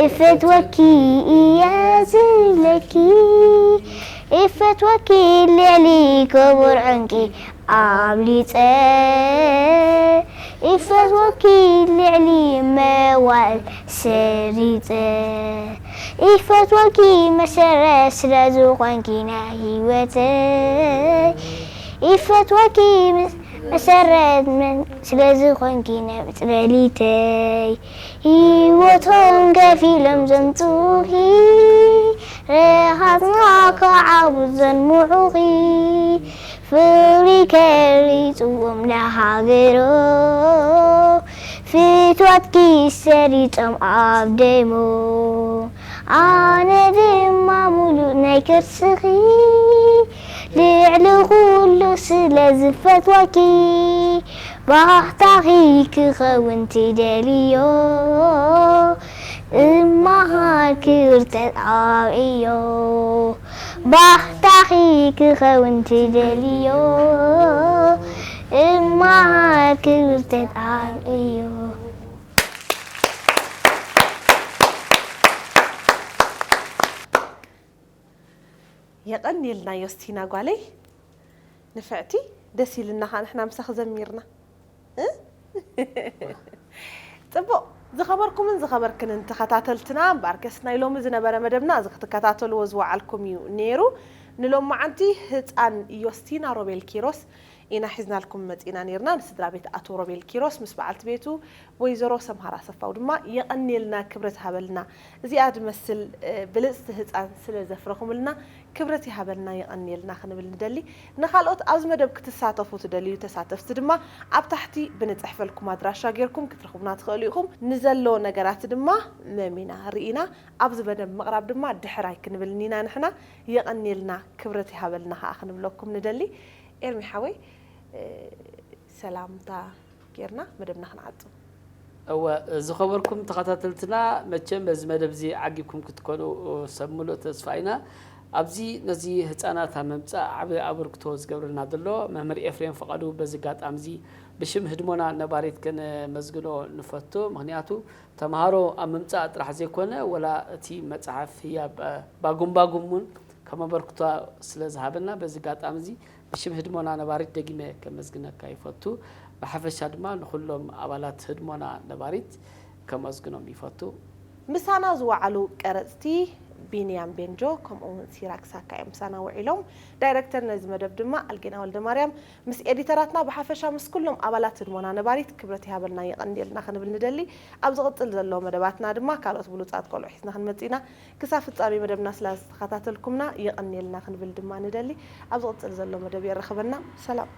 እፈትወኪ እየ ዝብለኪ፣ እፈትወኪ ልዕሊ ክቡር ዕንቂ ኣብሊጸ፣ እፈትወኪ ልዕሊ መዋእል ሰሪጸ፣ እፈትወኪ መሰረት ስለ ዝኾንኪ ናይ ህይወተይ፣ እፈትወኪ መሰረት ስለ ዝኾንኪ ናይ ጽለሊተይ። ህይወቶም ከፊሎም ዘምጽኡኺ፣ ረሃጽና ከዓቡ ዘንምዑኺ፣ ፍቕሪ ከሪጽዎም ንሃገሮም፣ ፍትወትኪ ሰሪጾም ኣብ ደሞም። ኣነ ድማ ሙሉእ ናይ ከርስኺ፣ ልዕሊ ኩሉ ስለ ዝፈትወኪ፣ ባህታኺ ክኸውን ትደልዮ፣ እማሃር ክብርተት ኣብዕዮ። ባህታኺ ክኸውን ትደልዮ፣ እማሃር ክብርተት ኣብዕዮ። የቐንየልና ዮስቲና ጓለይ ንፍዕቲ፣ ደስ ኢልና ኸዓ ንሕና ምሳኺ ዘሚርና። እ? ጽቡቕ፣ ዝኸበርኩምን ዝኸበርክንን ተኸታተልትና፣ እምበኣርከስ ናይ ሎሚ ዝነበረ መደብና እዚ ክትከታተልዎ ዝወዓልኩም እዩ ነይሩ። ንሎማዓንቲ ህጻን ዮስቲና ሮቤል ኪሮስ ኢና ሒዝናልኩም መጺና ነይርና። ንስድራ ቤት ኣቶ ሮቤል ኪሮስ ምስ በዓልቲ ቤቱ ወይዘሮ ሰምሃር ኣሰፋው ድማ የቐንየልና፣ ክብረት ሃበልና። እዚኣ ዝመስል፣ እ፣ ብልጽቲ ህጻን ስለ ዘፍረኹምልና ክብረት ይሃበልና፣ የቐንየልና ክንብል ንደሊ። ንኻልኦት ኣብዚ መደብ ክትሳተፉ ትደልዩ ተሳተፍቲ ድማ ኣብ ታሕቲ ብንጽሕፈልኩም ኣድራሻ ጌርኩም ክትረኽቡና ትኽእሉ ኢኹም። ንዘሎ ነገራት ድማ መሚና ርኢና ኣብዚ መደብ ምቕራብ ድማ ድሕር ኣይክንብልን ኢና ንሕና። የቐንየልና፣ ክብረት ይሃበልና ኸኣ ክንብለኩም ንደሊ። ኤርሚ ሓወይ፣ እ፣ ሰላምታ ጌርና መደብና ክንዓጹ። እወ፣ ዝኸበርኩም ተኸታተልትና፣ መቸም በዚ መደብ እዚ ዓጊብኩም ክትኮኑ ሰብ ምሉእ ተስፋ ኢና። ኣብዚ ነዚ ህጻናት ኣብ ምምጻእ ዓቢ ኣበርክቶ ዝገብረልና ዘሎ መምህር ኤፍሬም ፈቐዱ በዚ ኣጋጣሚ እዚ ብሽም ህድሞና ነባሪት ከነመስግኖ ንፈቱ። ምኽንያቱ ተምሃሮ ኣብ ምምጻእ ጥራሕ ዘይኮነ፣ ወላ እቲ መጽሓፍ ህያብ፣ እ፣ ባጉም ባጉም እውን ከም ኣበርክቶ ስለ ዝሃበና በዚ ኣጋጣሚ እዚ ብሽም ህድሞና ነባሪት ደጊመ ከመስግነካ ይፈቱ። ብሓፈሻ ድማ ንኹሎም ኣባላት ህድሞና ነባሪት ከመስግኖም ይፈቱ። ምሳና ዝወዓሉ ቀረጽቲ ቢንያም ቤንጆ ከምኡ እውን ሲራክ ሳካ እዮም ምሳና ውዒሎም። ዳይረክተር ነዚ መደብ ድማ ኣልጌና ወልደማርያም፣ ምስ ኤዲተራትና ብሓፈሻ ምስ ኩሎም ኣባላት ህድሞና ነባሪት ክብረት ይሃበልና የቐንየልና ክንብል ንደሊ። ኣብ ዝቕጽል ዘሎ መደባትና ድማ ካልኦት ብሉጻት ቆልዑ ሒዝና ክንመጽእ ኢና። ክሳብ ፍጻሜ መደብና ስለ ዝተኸታተልኩምና የቐንየልና ክንብል ድማ ንደሊ። ኣብ ዝቕጽል ዘሎ መደብ የራኽበና። ሰላም።